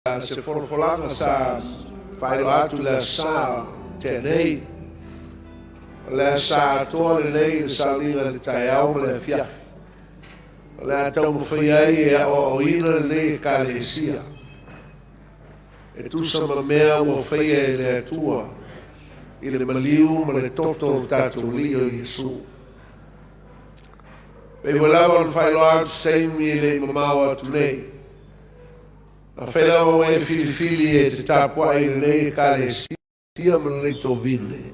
Se folafolaga sa faailoa atu i le Aso Sa tea nei, o le a sa atoa lelei le sauniga i le taeao ma le afiafi. O le a taumafai ai e aoaoina lenei Ekalesia e tusa ma mea ua faia e le Atua i le maliu ma le toto o le tatou Alii o Iesu. Pei foi lava ona faailoa atu se taimi e le i mamao atu nei, Afai lava ua e filifili e te tapuai i lenei Ekalesia ma lenei tovine,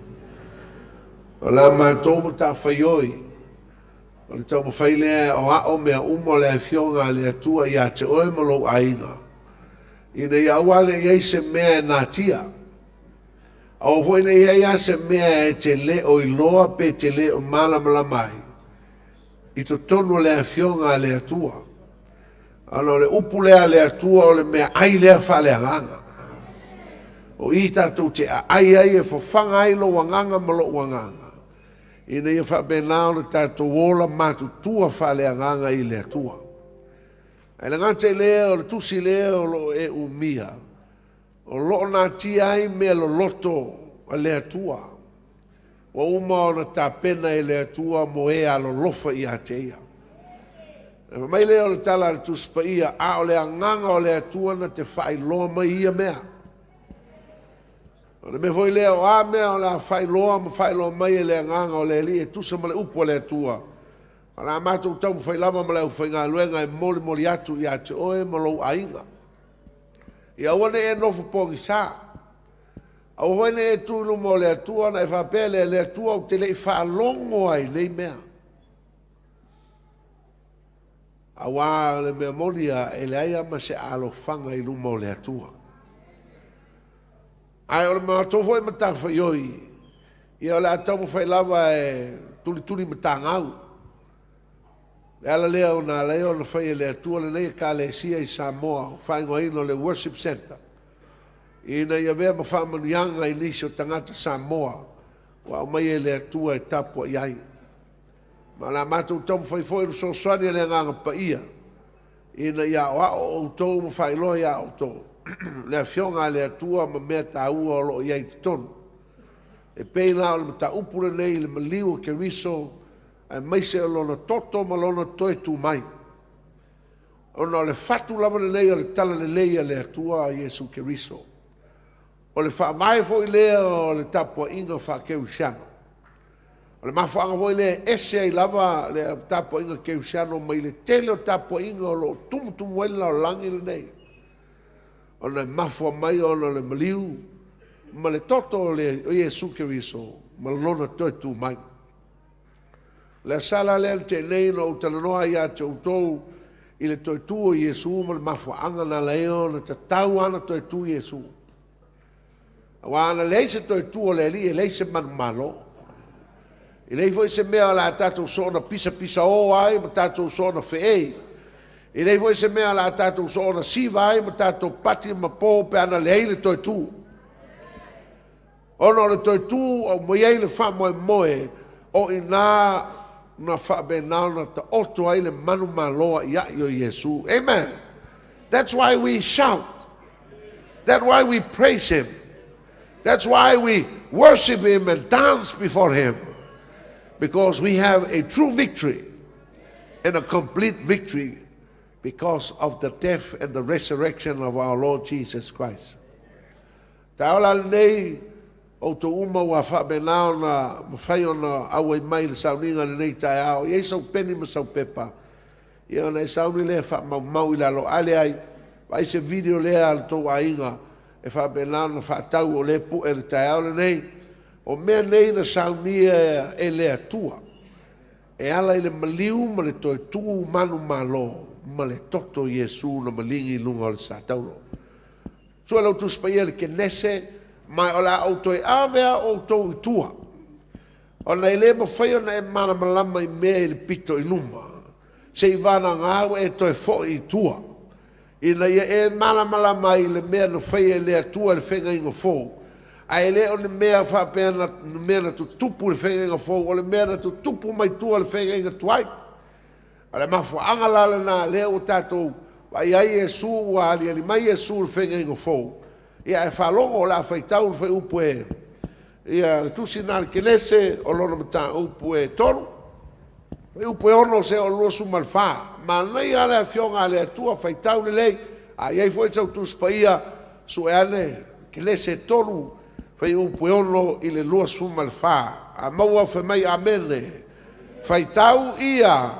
o la matou matafaioi, o le taumafai lea e aoao mea uma o le Afioga a le Atua ia te oe ma lou aiga, ina ia aua ne i i ai se mea e natia, aua foi ne i i ai lava se mea e te le o iloa pe te le o malamalama ai i totonu o le Afioga a le Atua. Ona o le upu lea a le Atua o le meaai lea faaleagaga. O i tatou te aai ai e fafaga ai lou agaga ma lou agaga, ina ia faapena ona tatou ola matutua faaleagaga i le Atua. Ae le gata i lea, o le tusi lea o lo o e umia, o lo o natia ai mea loloto a le Atua, ua uma ona tapena e le Atua mo e alolofa ia te Ia. E fai mai lea o le tala a le Tusi Paia, a o le agaga o le Atua na te faailoa mai ia mea. O le mea foi lea, o a mea o le a faailoa ma faailoa mai e le agaga o le Alii e tusa ma le upu a le Atua, o le a matou taumafai lava ma le aufaigaluega e molimoli atu ia te oe ma lou aiga. Ia aua ne i e nofo pogisa. Aua foi ne i e tu i luma o le Atua ona e faapea lea, Le Atua ou te le i faalogo lava i nei mea. Aua o le mea moni lava, e leai lava ma se alofaga i luma o le Atua. Ae o le matou foi matafaioi, ia o le a taumafai lava e tulituli matagau. Le ala lea na ala ai ona fai e le Atua lenei Ekalesia i Samoa, faaigoaina o le Worship Centre, ina ia avea ma faamanuiaga i nisi o tagata Samoa ua aumai e le Atua e tapuai ai. Ma o le a matou taumafai foi i le fesoasoani a le Agaga Paia ina ia aoao outou ma faailoa iā outou le Afioga a le Atua ma mea taua o lo o i ai i totonu. E pei la o le mataupu lenei i le maliu o Keriso aemaise o Lona toto ma Lona toe tu mai, ona o le fatu lava lenei o le talalelei a le Atua a Iesu Keriso. O le faavae foi lea o le tapuaiga faakerisiano. O le mafuaaga foi lea e ese ai lava le tapuaiga kerisiano mai le tele o tapuaiga o lo o tumutumu ai le lalolagi lenei, ona e mafua mai ona o le maliu ma le toto o Iesu Keriso ma Lona toe tu mai. O le aso la lea na tea nei na ou talanoa ai ia te outou i le toe tu o Iesu ma le mafuaaga na ala ai ona tatau lava ona toe tu Iesu. Aua ana leai se toe tu o le Alii, e leai se manumalo. E leai foi se mea o le a tatou soona pisapisao ai ma tatou soona feei. E leai foi se mea o le a tatou soona siva ai ma tatou pati ma po pe ana leai le toe tu. Ona o le toe tu aumai ai le faamoemoe o i ina na faapena ona taoto ai le manumalo a'ia'i o Iesu. Amen. That's why we shout. That's why we praise Him. That's why we worship Him and dance before Him. Because we have a true victory and a complete victory because of the death and the resurrection of our Lord Jesus Christ. Taeao la lenei, outou uma ua faapena ona mafai ona auai mai i le sauniga i lenei taeao. E i ai sau peni ma sau pepa, ia ona e sauni lea e faamaumau i lalo. A leai, vaai se video lea a le tou aiga e faapena ona faatau o lea e pue i le taeao lenei. O mea nei na saunia e le Atua e ala i le maliu ma le toe tu manumalo ma le toto o Iesu na maligi i luga o le satauro. Sue lau Tusi Paia i le Kenese, ma o le a ou toe ave lava outou i tua, ona e le mafai ona e malamalama i mea i le pito i luma, seiavagana ua e toe foi i tua, ina ia e malamalama ai i le mea na faia e le Atua i le Feagaiga Fou, ae le o ni mea faapea na, mea na tutupu i le Feagaiga Fou, o le mea na tutupu mai tua i le Feagaiga Tuai. O le mafuaaga la lena lea ua tatou Vaai ai Iesu ua aliali mai Iesu i le feagaiga fou, ia ae faalogo o le a faitau le fuaiupu e, ia, le tusi lena a le Kenese o lona mataupu e 3, fuaiupu e 6 seia oo i le 24. Manaia lava le Afioga a le Atua, faitau lelei. A i ai foi sau Tusi Paia, sue ane, Kenese 3, fuaiupu e 6 i le 24. A maua fai mai amene. Faitau ia.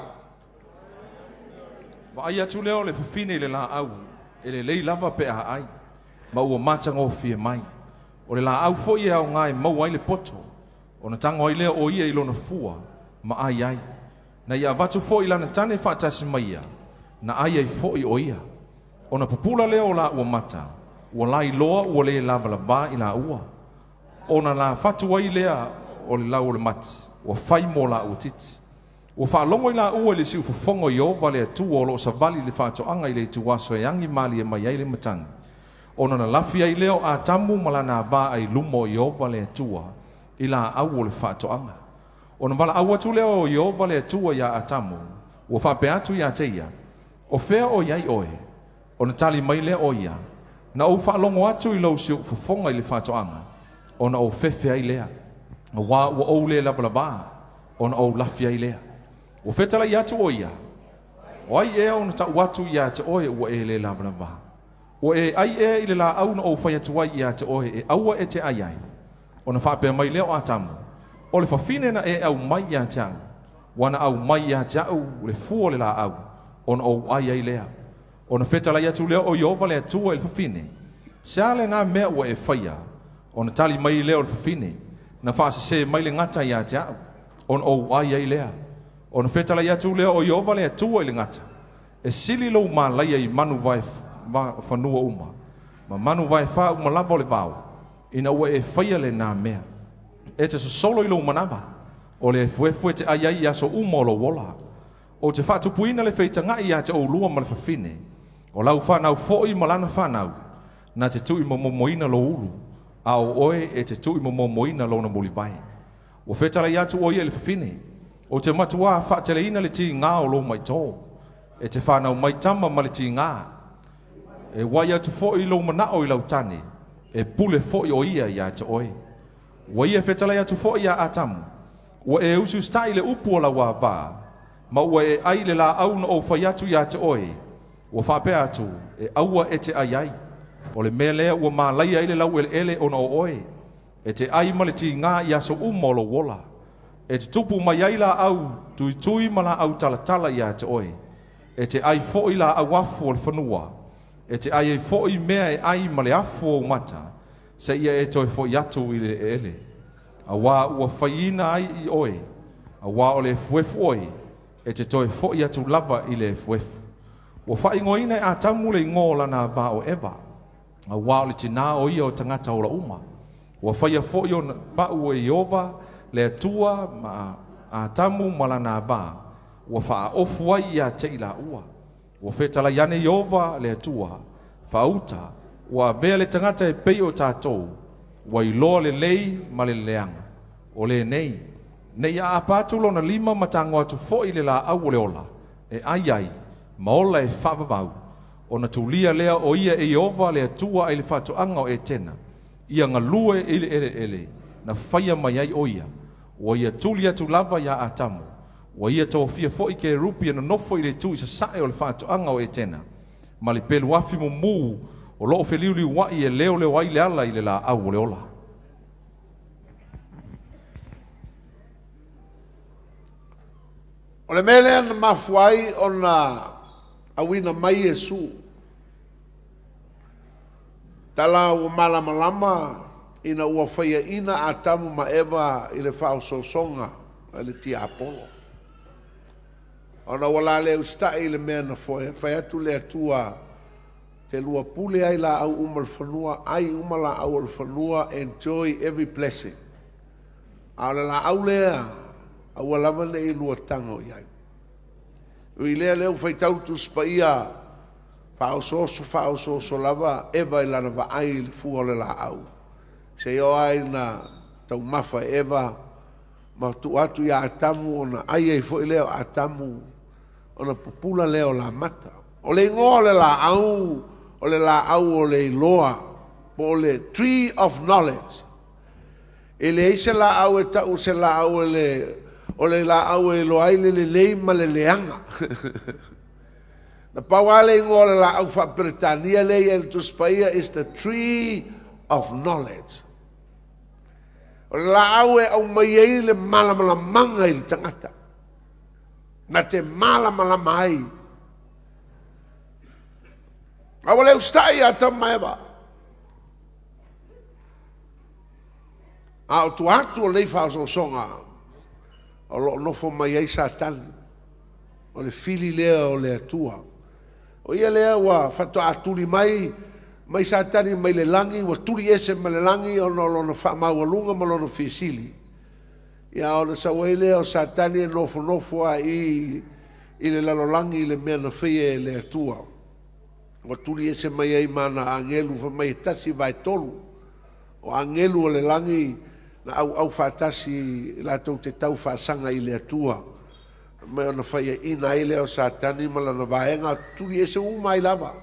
Vaai atu lea o le fafine i le laau, e lelei lava pe a ai, ma ua matagofie mai. O le laau foi e aoga e maua ai le poto, ona tago ai lea o ia i lona fua, ma ai ai. Na ia avatu foi i lana tane faatasi ma ia, na ai ai foi o ia. Ona pupula lea o laua mata, ua lailoa ua le lavalavā i laua. Ona lafatu ai lea o le lau o le mati, ua fai mo laua titi. Ua faalogo i laua i le siufofoga o Ieova le Atua o lo o savali i le faatoaga i le ituaso e agi malie mai ai le matagi, ona lalafi ai lea o Atamu ma lana ava ai luma o Ieova le Atua i laau o le faatoaga. Ona valaau atu lea o Ieova le Atua iā Atamu, ua faapea atu ia te ia, O fea o i ai oe? Ona tali mai lea o ia, Na ou faalogo atu i lou siufofoga i le faatoaga, ona ou fefe ai lea, auā ua ou le lavalavā, ona ou lafi ai lea. Ua fetalai atu o ia, O ai ea ona tau atu ia te oe ua e le lavalavā? Ua e ai ea i le laau na ou fai atu ai ia te oe e aua e te ai ai? Ona faapea mai lea o Atamu, O le fafine na e aumai ia te au, ua na aumai ia te au le fua o le laau, ona ou ai ai lea. Ona fetalai atu lea o Ieova le Atua i le fafine, Se a lena mea ua e faia? Ona tali mai lea o le fafine, Na faasesē mai le gata ia te au, ona ou ai ai lea. Ona fetalai atu lea o Ieova le Atua i le gata, E sili lou malaia i manu vae fanua uma, ma manu vaefā uma lava o le vao, ina ua e faia lena mea. E te sosolo i lou manava, o le efuefu e te ai ai i aso uma o lou ola. Ou te faatupuina le feitagaʻi ia te oulua ma le fafine, o lau fanau foi ma lana fanau, na te tuuimomomoina lou ulu, a o oe e te tuuimomomoina lona mulivae. Ua fetalai atu o ia i le fafine, Ou te matuā faateleina le tigā o lou maitō, e te fanau mai tama ma le tigā. E uai atu foi lou manaʻo i lau tane, e pule foi o ia ia te oe. Ua ia fetalai atu foi iā Atamu, Ua e usiusitaʻi i le upu a lau ava, ma ua e ai i le laau na ou fai atu ia te oe, ua faapea atu, e aua e te ai ai. O le mea lea ua malaia ai le laueleele ona o oe, e te ai ma le tigā i aso uma o lou ola. E tutupu mai ai laau tuitui ma laau talatala ia te oe. E te ai foi laau afu o le fanua, e te ai ai foi mea e ai ma le afu o ou mata, seia e toe foi atu i le eleele. Auā ua faiina ai i oe, auā o le efuefu oe, e te toe foi atu lava i le efuefu. Ua faaigoaina e Atamu le igoa o lana ava o Eva, auā o le tinā o ia o tagata ola uma. Ua faia foi ona pau e Ieova le Atua ma Atamu ma lana ava, ua faaofu ai ia te i laua. Ua fetalai ane Ieova le Atua, Faauta, ua avea le tagata e pei o tatou, ua iloa lelei ma le leaga o lenei, ne i aapa atu lona lima ma tago atu foi i le laau o le ola, e ai ai, ma ola e faavavau, ona tulia lea o ia e Ieova le Atua ai le faatoaga o Etena, ia galue i le eleele na faia mai ai o ia. Ua ia tuli atu lava iā Atamu, ua ia tofia foi kerupi e nonofo i le itu i sasae o le faatoaga o Etena, ma le pelu afi mumū o lo o feliuliuai e leoleo ai le ala i le laau o le ola. O le mea lea na mafua ai ona auina mai Iesu, tala ua malamalama ina ua faiaina Atamu ma Eva i le faaosoosoga a le tiapolo. Ona ua la le usitai i le mea na fai atu le Atua, te lua pule ai laau uma o le fanua, ai uma laau o le fanua, enjoy every blessing. A o le laau lea, aua lava ne i lua tago i ai. Ui i lea, lea ua faitau le Tusi Paia, faaosooso faaosooso lava Eva i lana vaai i le fua o le laau, seia oo lava ina taumafa e Eva ma tuu atu ia Atamu ona ai ai foi lea o Atamu ona pupula lea o lamata. O le igoa o le laau, o le laau o le iloa, po o le tree of knowledge. E leai se laau e tau o se laau e le, o le laau e iloa ai le lelei ma le leaga. Na pau lava le igoa o le laau faa-Peretania lea e i ai i le Tusi Paia is the tree of knowledge. O le laau e aumai ai le malamalamanga i le tagata. Na te malamalama ai. A ua le usitai ia Atama ma Eva. A o tua atu o lenei faaosoosoga, o lo o nofo mai ai Satani. O le fili lea o le Atua. O ia lea ua faatoa tuli mai mai Satani mai le lagi, ua tuli ese ma le lagi ona o lona faamaualuga ma lona fiasili. Ia ona sau ai lea o Satani e nofonofo lava i i le lalolagi i le mea na faia e le Atua. Ua tuli ese mai ai ma ana agelu fai mai e 1/3 o agelu o le lagi na auau faatasi latou te tau faasaga i le Atua. Mai ona faiaina ai lea o Satani ma lana vaega, tuli ese uma ai lava.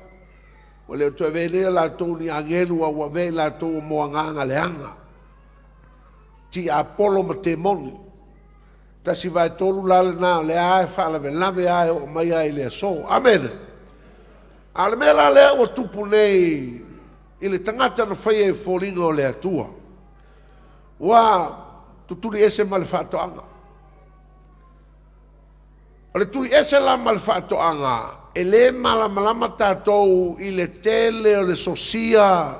Ua le o toe avea nei latou ni agelu, a ua avea i latou o moagaga leaga, tiapolo ma temoni. 1/3 la lena o lea e faalavelave lava e oo mai lava i le aso. Amene. A o le mea la lea ua tupu nei i le tagata na faia i foliga o le Atua, ua tutuli ese ma le faatoaga. O le tuli ese la ma le faatoaga, e le malamalama tatou i le tele o le sosia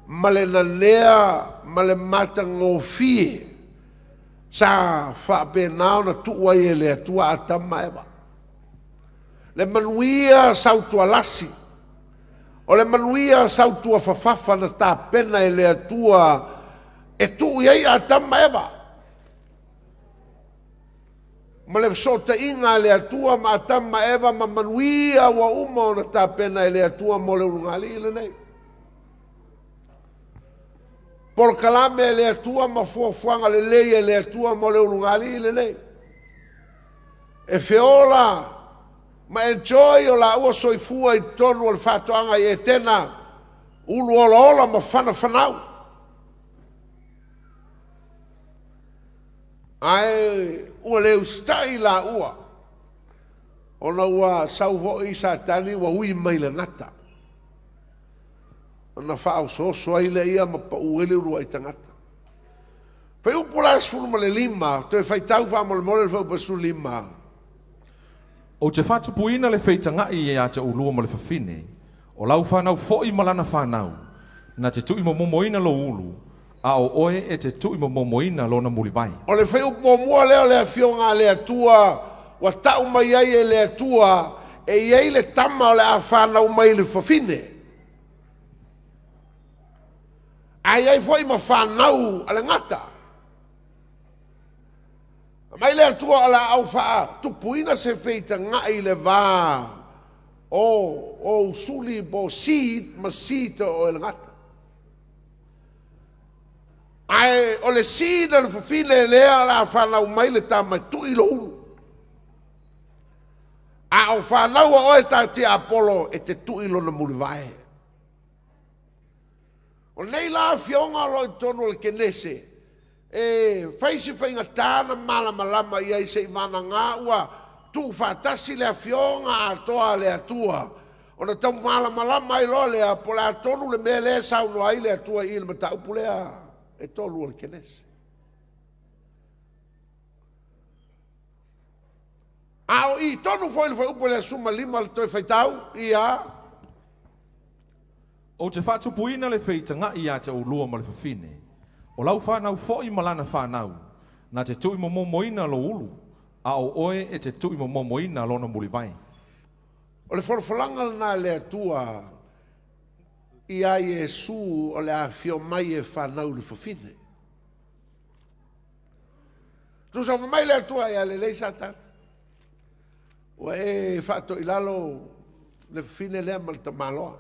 ma le nanea ma le matagofie sa faapena ona tuu ai e le Atua Atama ma Eva. Le manuia sautualasi, o le manuia sautuafafafa na tapena e le Atua e tuu i ai Atama ma Eva. Ma le fesootaiga a le Atua ma Atama ma Eva ma manuia ua uma ona tapena e le Atua mo le ulugalii lenei. Polokalame a le Atua ma fuafuaga lelei a le Atua mo le ulugalii lenei. E feola ma enjoy o laua soifua i totonu o le faatoaga i Etena, ulu olaola ma fanafanau. Ae ua le usitai laua, ona ua sau foi Satani ua ui mai le gata, ona faaosooso ai lea ia ma pau ai le uluai tagata. Fuaiupu la 15, toe faitau faamolemole le fuaiupu 15. Ou te faatupuina le feitagai ia te oulua ma le fafine, o lau fanau foi ma lana fanau, na te tuimomomoina lou ulu, a o oe e te tuimomomoina lona mulivae. O le fuaiupu muamua lea o le Afioga a le Atua ua tau mai ai e le Atua e i ai le tama o le a fanau mai i le fafine, ae i ai foi ma fanau a le gata. Aumai le Atua o le a ou faatupuina se feitagai i le va o ou usuli po o seed ma seed o le gata. Ae o le seed a le fafine lea o le a fanau mai le tama e tui lou ulu. A o fanau a oe ta tiapolo e te tui lona mulivae. O lenei la afioga o lo o i totonu o le Kenese, e fai si faigata ona malamalama i ai seivagana ua tuufaatasi le afioga atoa a le Atua, ona tau malamalama ai loa lea po o le a tonu le mea lea e saunoa ai le Atua i le mataupu lea e tolu o le Kenese. A o i tonu foi le fuaiupu o le aso 15 le toe faitau, ia. Ou te faatupuina le feitagai ia te oulua ma le fafine, o lau fanau foi ma lana fanau, na te tuimomomoina lou ulu, a o oe e te tuimomomoina lona mulivae. O le folafolaga lena a le Atua ia Iesu o le a afio mai e fanau i le fafine. Tusa fai mai le Atua, ia lelei Satani, ua e faatoilalo le fafine lea ma le tamaloa.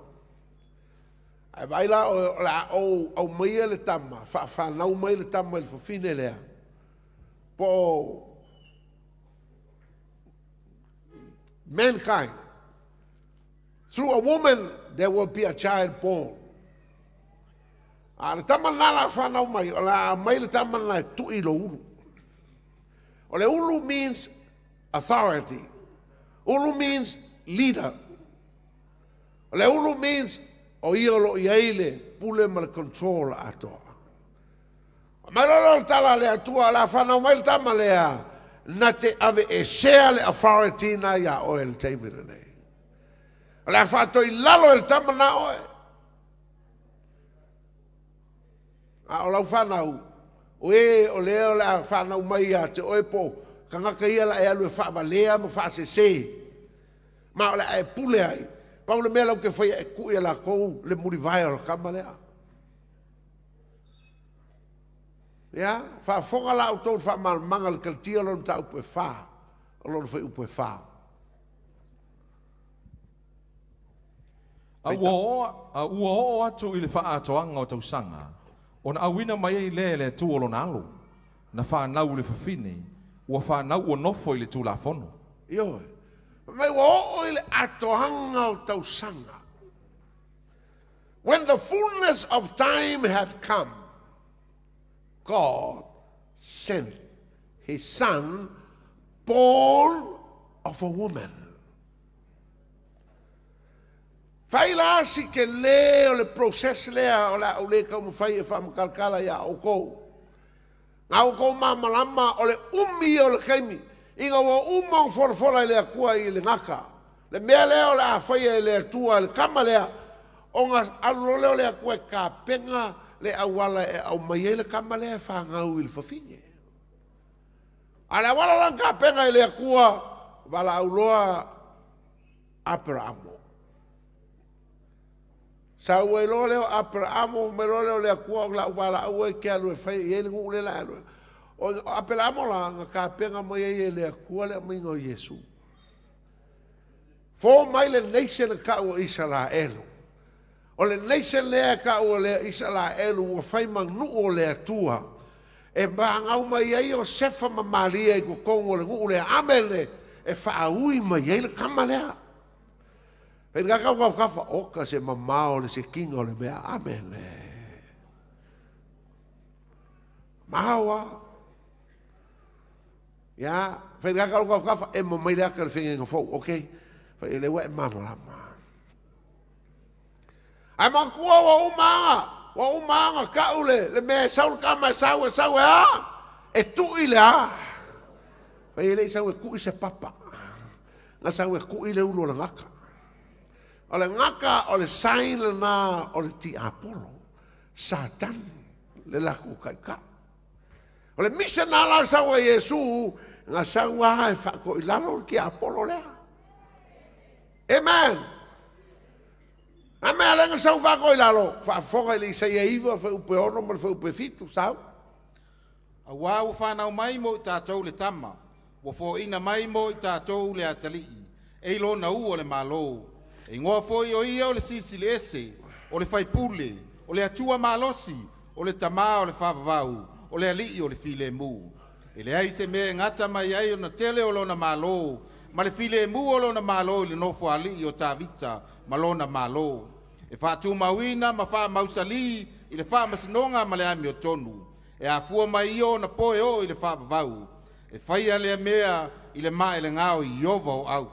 Ae vaai la o le a ou aumaia le tama, faafanau mai le tama i le fafine lea, po o mankind. Through a woman there will be a child born. A o le tama lena la fanau mai, o le a mai le tama lena e tui lo ulu. O le ulu means authority. Ulu means leader. O le ulu means o ia o lo o i ai le pule ma le control atoa. Mai loa lea o le tala a le Atua, o le a fanau mai le tama lea, na te aveesea le authority na iā oe i le taimi lenei. O le a faatoilalo e le tama na oe. A o lau fanau, o e o lea o le a fanau mai ia te oe po o tagata ia la e alu e faavalea ma faasese, ma o le a e pule ai, pau le mea lau te faia e tuu ia latou le mulivae o le tama lea. Ia, faafofoga la outou i le faamalamalamaga o le Kalatia o lona mataupu e fa, o lona fuaiupu e fa. A ua oo, a ua oo atu i le faaatoaga o tausaga, ona auina mai ai lea e le Atua o lona alo, na fanau i le fafine, ua fanau ua nofo i le Tulafono. Ioe. Fai mai ua oo i le atoaga o tausaga. When the fullness of time had come, God sent his son born of a woman. Fai la si tele o le process lea o le a ou le taumafai e faamatalatala iā outou. Na outou malamalama o le umi ia o le taimi ina ua uma ona folafola e le Atua i le gata le mea lea o le a faia e le Atua le tama lea, ona alu loa lea o le Atua e tapena le auala e aumai ai le tama lea e fanau i le fafine. A o le auala la na tapena e le Atua, valaau loa Aperaamo. Sau ai loa lea o Aperaamo, mai loa lea o le Atua o lau valaau e te alu e fai i ai le nuu lea la e alu ai. O Aperaamo la, na tapena mai ai e le Atua le aumaiga o Iesu. Fo mai le nation e tau o Isaraelu. O le nation lea e tau o le Isaraelu ua fai ma nuu o le Atua. E fanau mai ai Iosefa ma Maria i totonu o le nuu lea, amene, e faaui mai ai le tama lea. Fai le tau tafatafa, oka se mamao le sekiga o le mea, amene. Mamao a. Ia, fai le tau tafatafa, emo mai le ata le fegega fou, ok. Fai le ua e malamalama. Ae manatua ua uma aga, ua uma aga tau le, le mea e sau le tama e sau, e sau e a? E tui le a? Fai e le i sau e tui se papa. Na sau e tui le ulu o le gata. O le gata o le sign lena o le tiapolo, Satan, le latou taitai. O le mission lena la sau a Iesu, na sau lava e faatoilalo le tiapolo lea. Amen. A mea lea na sau faatoilalo, faafofoga i le Isaia 9, fuaiupu e 6 ma le fuaiupu e 7, sau. Aua ua fanau mai mo i tatou le tama, ua foaiina mai mo i tatou le atalii, e i lona ua le Malo. E igoa foi o ia o le Silisili Ese, o le Faipule, o le Atua Malosi, o le Tama o le Faavavau, o le Alii o le Filemu. E leai se mea e gata mai ai ona tele o lona Malo, ma le filemu o lona Malo i le nofoalii o Tavita ma lona Malo, e faatumauina ma faamausalī i le faamasinoga ma le amiotonu, e afua mai i ona po e oo i le faavavau, e faia lea mea i le maelega o Ieova o au.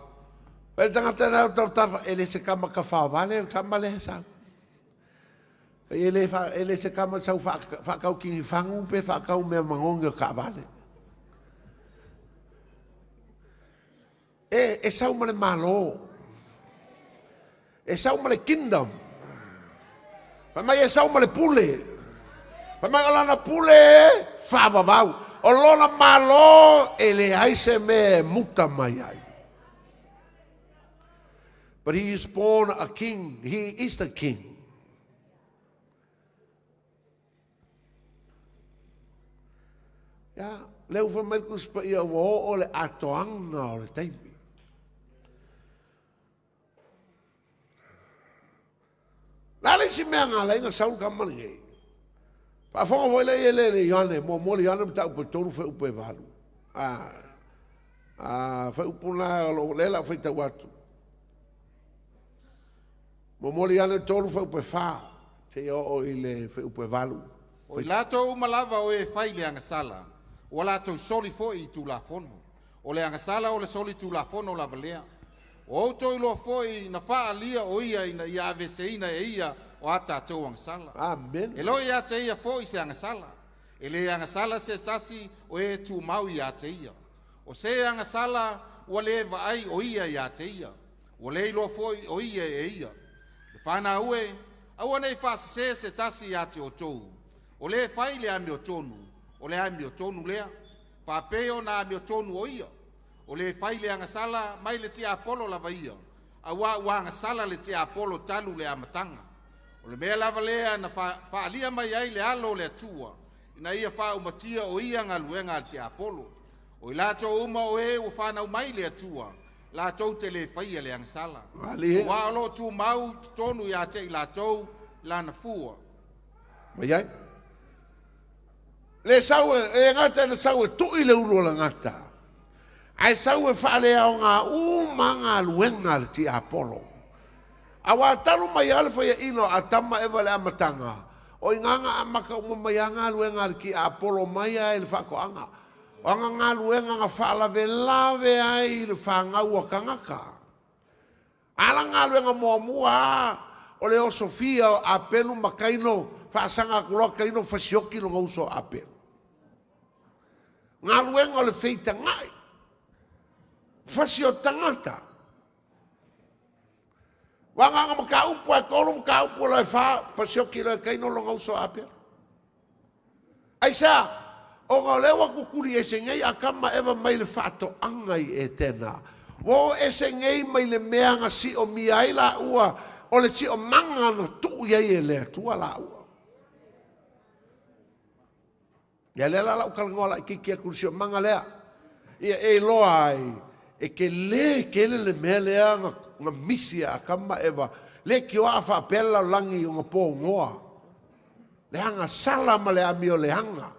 Fai le tagata lena o Tautafa, e le se tama tafaovale le tama lea e sau. E le, fa, e le se tama sau faatau tinifagu pe faatau mea manogi o taavale. E, e sau ma le Malo. E sau ma le kingdom. Fai mai e sau ma le pule. Fai mai o lana pule e faavavau. O lona Malo e leai se mea e muta mai ai. But he is born a king. He is the king. Ia, lea ua fai mai le Tusi Paia ua oo le atoaga o le taimi. Le a le isi mea na ala ai na sau le tama lenei? Faafofoga foi lea i le le Ioane, muamua le Ioane mataupu e 3 fuaiupu e 8. A, a fuaiupu na o lea la faitau atu. Momoli ane 3 fuaiupu 4 seia oo i le fuaiupu 8. O i latou uma lava o e fai le agasala, ua latou soli foi i Tulafono. O le agasala o le soli Tulafono lava lea. Ua outou iloa foi na faaalia o ia ina ia aveeseina e ia o a tatou agasala. Amene. E le o ia te ia foi se agasala. E le agasala se tasi o e tumau ia te ia. O se agasala ua le vaai o ia ia te ia. Ua le iloa foi o ia e ia. Le fanau e, aua ne i faasesē se tasi ia te outou. O le fai le amiotonu, o le amiotonu lea, faapei ona amiotonu o ia. O le fai le agasala mai le tiapolo lava ia, auā ua agasala le tiapolo talu le amataga. O le mea lava lea na faalia mai ai le Alo o le Atua, ina ia faaumatia o ia galuega a le tiapolo. O i latou uma o e ua fanau mai le Atua, latou te le faia le agasala. Malie. Auā o lo o tumau i totonu ia te i latou lana fua. Mai ai. Le sau e, e gata ina sau e tui le ulu o le gata, ae sau e faaleaoga uma galuega a le tiapolo. Auā talu mai lava le faiaina o Atama Eva i le amataga, o i ina na amata uma mai lava galuega a le tiapolo mai lava i le faatoaga. O ana galuega na faalavelave ai i le fanau a tagata. A la galuega muamua lava o le osofia o Apelu ma Kaino, faasaga atu loa Kaino fasioki lona uso a Apelu. Galuega o le feitagai, fasi o tagata. Aua na ona mataupu lava e tolu mataupu loa e fa, fasioki loa e Kaino lona uso a Apelu. Aisea? Ona o lea ua tutuli ese nei Atama ma Eva mai le faatoaga i Etena. Ua o ese nei mai le mea na siomia ai laua, o le siomaga na tuu i ai e le Atua laua. Ia lea la lau talanoa laitiiti atu i le siomaga lea. Ia e iloa ai, e tele tele le mea lea na misi e Atama ma Eva, leitioa a faapea le lalolagi ona po Noa. Le agasala ma le amio leaga.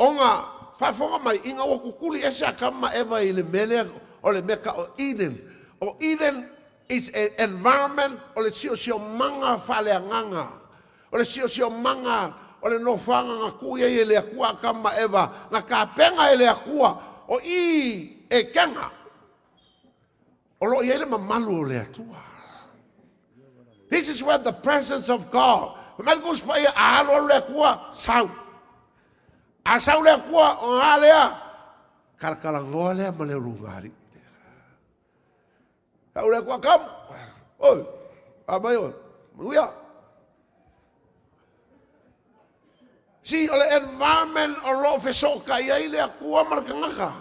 Ona, faafofoga mai, ina ua tutuli ese Atama ma Eva i le mea lea, o le mea tau o Eden. O Eden is a environment, o le siosiomaga faaleagaga. O le siosiomaga o le nofoaga na tuu i ai e le Atua Atama ma Eva, na tapena e le Atua, o i Etena, o lo o i ai le mamalu o le Atua. This is where the presence of God. Fai mai le Tusi Paia, a alu alu le Atua, sau. A sau le Atua, ona a lea, talatalanoa lea ma le ulugalii. Sau le Atua, come. Oi, a mai oe, manuia. See, o le environment o lo o fesootai ai le Atua ma le tagata.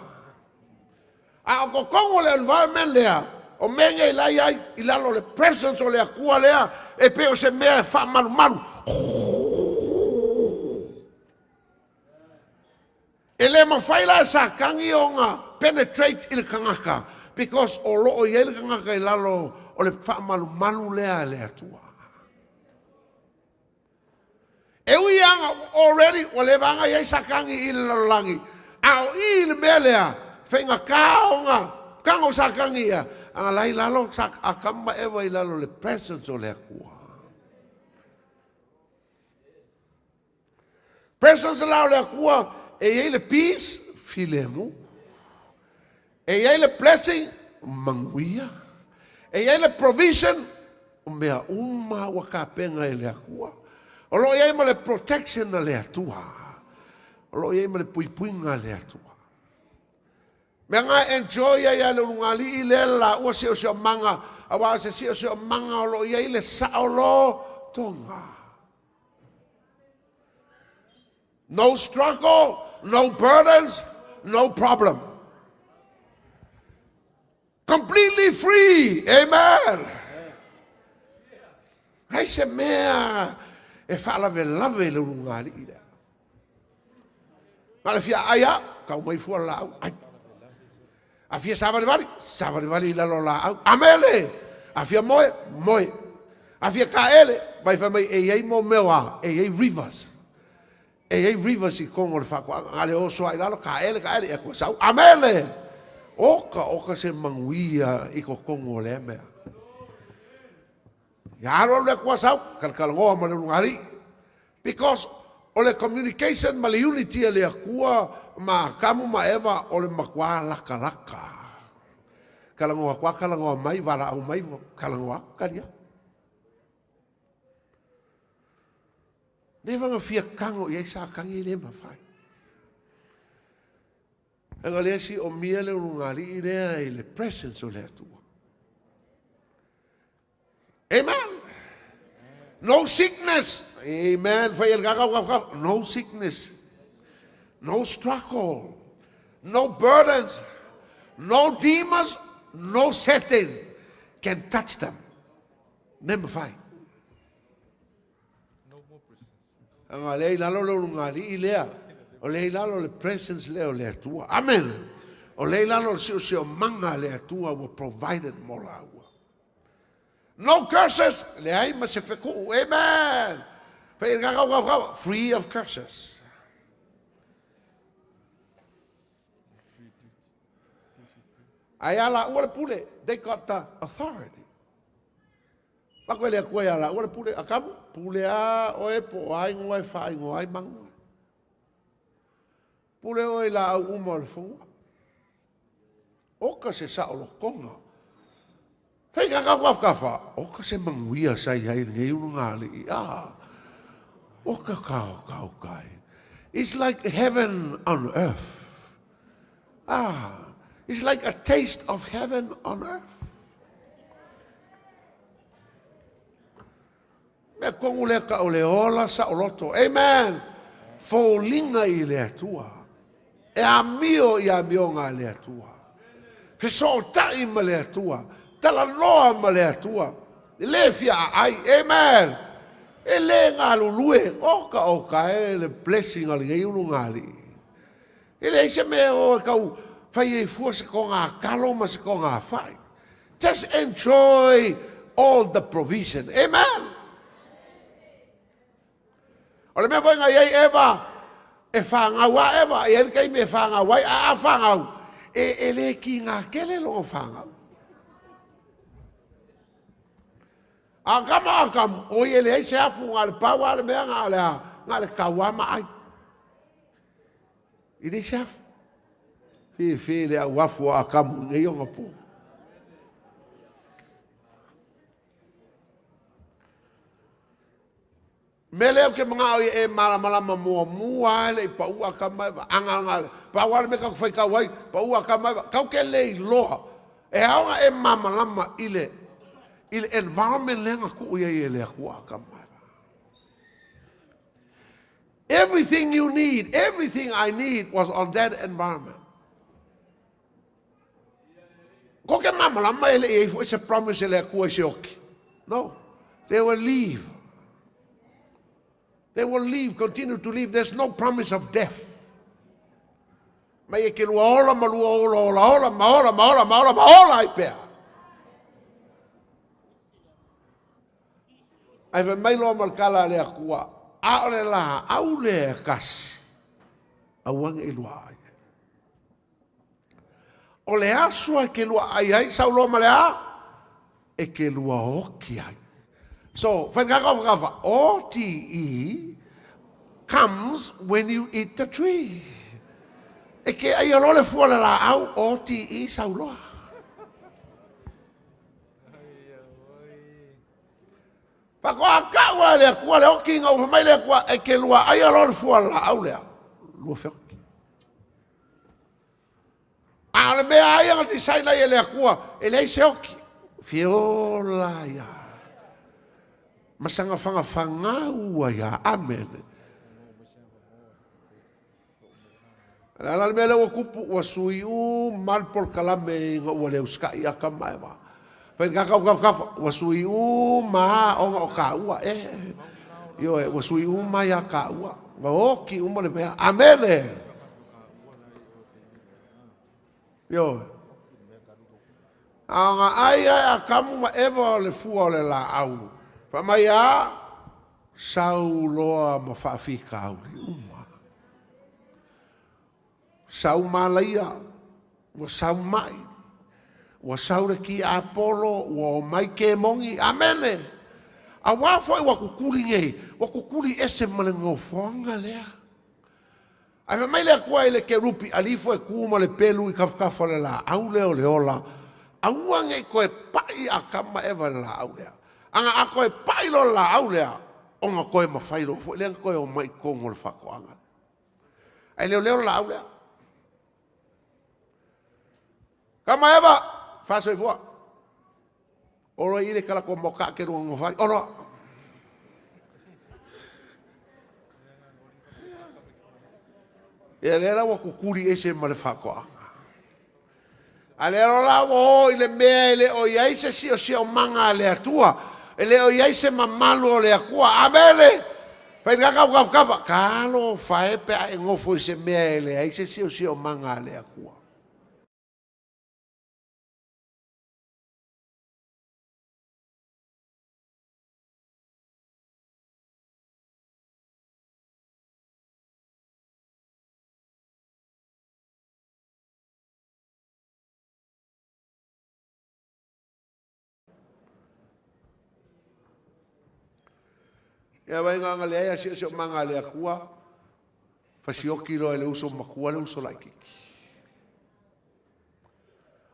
A o totonu o le environment lea, o mea nei la i ai i lalo o le presence o le Atua lea, e pei o se mea e faamalumalu. E le mafai la e Satani ona penetrate i le tagata because o lo o i ai le tagata i lalo o le faamalumalu lea a le Atua. E ui lava already ua leva lava ona i ai Satani i le lalolagi, a o i i le mea lea, faigata ona tago Satani ia, a la i lalo Atamu ma Eva i lalo o le presence o le Atua. Presence la o le Atua e i ai le peace, filemu. E i ai le blessing, manuia. E i ai le provision, o mea uma ua tapena e le Atua. O lo o i ai ma le protection a le Atua. O lo o i ai ma le puipuiga a le Atua. Mea na e enjoy ai lava e le ulugalii lea le laua siosiomaga, aua o se siosiomaga o lo o i ai le saolotoga. No struggle, no burdens, no problem. Completely free. Amen. Leai se mea e faalavelave i le ulugalii lea. Na o le fia aai lava, tau mai fua le laau, ai. A fia savalivali, savalivali i lalo o laau. Amene! A fia moe, moe. A fia taele, mai fai mai e i ai mo mea o a, e i ai rivers. E i ai rivers i totonu o le faatoaga. Na o le oso lava i lalo, taele, taele, ia toe sau. Amene! Oka, oka se manuia i totonu o lea mea. Ia alu alu le Atua sau, talatalanoa ma le ulugalii. Because o le communication ma le unity a le Atua ma Atamu ma Eva o le matua latalata. Talanoa atu lava talanoa mai, valaau mai, talanoa atu, tali atu. Leva ona fia tago i ai Satani e le mafai. Leaga o lea e siomia le ulugalii lea i le presence o le Atua. Amen. No sickness. Amen. Fai le kaka kaka. No sickness. No struggle. No burdens. No demons. No Satan can touch them. Never mafai. Aga lea i lalo le ulugalii lea, o lea i lalo le presence lea o le Atua. Amen. O lea i lalo le siosiomaga a le Atua ua provided mo laua. No curses, leai ma se fekuu. Amen. Free of curses. Ae a laua le pule, they got the authority. Lako e le Atua ia laua le pule, Atamu, pule a oe po o a igoa e faaigoa ai manu. Pule oe i laau uma o le fanua. Oka se saolotoga. Fai ka kau kafa, oka se manuia sa i ai lenei ulugalii. Ah, oka ka kau kai. It's like heaven on earth. Ah, it's like a taste of heaven on earth. Mea tonu lea ka o le ola saoloto. Amen. Foliga i le Atua. E amio i amioga a le Atua. Fesootai ma le Atua. Talanoa ma le Atua. E le fia aai. Amen. E le galulue. Oka oka e le blessing a lenei ulugalii. E leai se mea e o e tau fai ai fua se togakalo ma se togafai. Just enjoy all the provision. Amen. O le mea foi na i ai Eva, e fanau a Eva, e i ai le taimi e fanau ai, a a fanau, e, e le kīnā tele lona fanau. A kama a kamu, oi e leai se afu, na o le pau lava le mea, na o le a, na o le tau lava ma ai. E leai se afu. Fefe le auafu o Akamu i nei ona po. Mea lea ou te manao ia e malamalama muamua lava e le i pau Atama ma Eva. A na o le pau lava le mea tatou te faitau ai, pau Atama ma Eva, tatou te le iloa. E ao ona e malamalama i le i le environment lea na tuu i ai e le Atua Atama ma Eva. Everything you need, everything I need was on that environment. Ko ke malamalama e le i ai foi se promise e le Atua i se oki. No. They will leave. They will leave, continue to leave. There's no promise of death. Mai e ke lua ola ma lua ola ola ola ma ola ma ola ma ola ma ola ai pea. Ae fai mai loa ma le tala a le Atua, ʻAʻole laʻau lea e tasi, aua ne i luaʻai ai. O le aso e ke luaʻai ai, sau loa ma le a? E ke lua oki ai. So, fai ka kafa kafa, OTE comes when you eat the tree. E ke ai loa le fua le laʻau, OTE sau loa. Faatoa kau a le Atua le oki ina ua fai mai le Atua, e te lua aia loa le fua o le laau lea. Lua feoki. A o le mea aia na design ai e le Atua, e leai se oki. Fiola ia. Ma saga fagafagau ai a. Amen. O le a la le mea lea ua tupu? Ua sui uma le polokalame ina ua le usitai Atama ma Eva. Fai le kakau kafa, ua sui uma lava ona o taua. E, ioe, ua sui uma ia taua. Ua oti uma le mea. Amene! Ioe. A ona ai ae Atamu ma Eva o le fua o le laau, fai mai a, sau loa ma faafitauli uma. Sau malaia, ua sau mai, ua sau le tiapolo, ua omai kemoni. Amene! Auā foi ua kukuli nei, ua kukuli ese ma le nofoaga lea. Ae fai mai le Atua i le kerupi, Alii ifo e tu ma le pelu i tafatafa o le laau lea o le ola, aua ne i toe pai Atama ma Eva i le laau lea. Ana a toe pai loa le laau lea, ona toe mafai loa foi lea ona toe omai i totonu o le faatoaga. Ae leoleo le laau lea. Tama Eva, faasoifua. Olo i le kala ko moka ke runga ngofai. Olo. Ia lea la ua kukuli ese ma le faatoaga. A lea loa la ua o i le mea e le o i ai se siosiomaga a le Atua, e le o i ai se mamalu o le Atua. Amene! Fai le kaka ua kafakafa. Talofa e pe a e nofo i se mea e leai se siosiomaga a le Atua. Ia vai ngā leai a siosiomaga a le Atua, fasioki loa e le uso matua le uso laititi.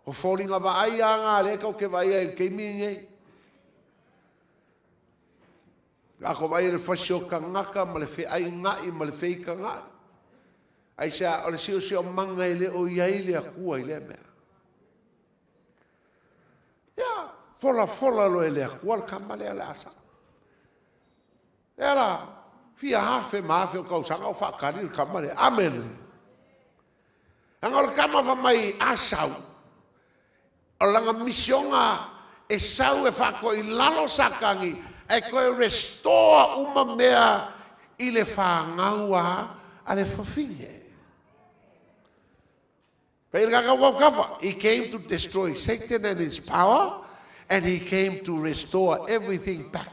O foliga vaai a ngā lea kau ke vaai ai i le taimi nei. Lako vaai le fasiokagaka ma le feainga'i ma le feikaga'i. Aisea? O le siosiomaga e le o i ai le Atua i lea mea. Ia, folafola loa e le Atua le tama lea o le a sao. Lea la, fia afe ma afe o tausaga o faatali le tama lea. Amene. Leaga o le tama fai mai a sau, o lana misioga e sau e faatoilalo Satani ae toe restore uma mea i le fanau a le fafine. Fai le kakau kafa. He came to destroy Satan and his power and he came to restore everything back.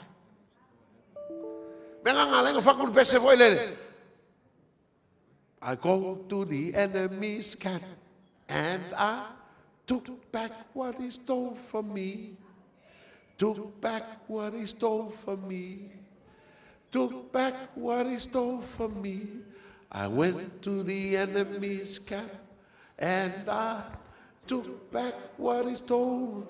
Mea nga nga lenga fakulu pese foi lele. I go to the enemy's camp and I took back what he stole from me. Took back what he stole from me. Took back what he stole from me. I went to the enemy's camp and I took back what he stole.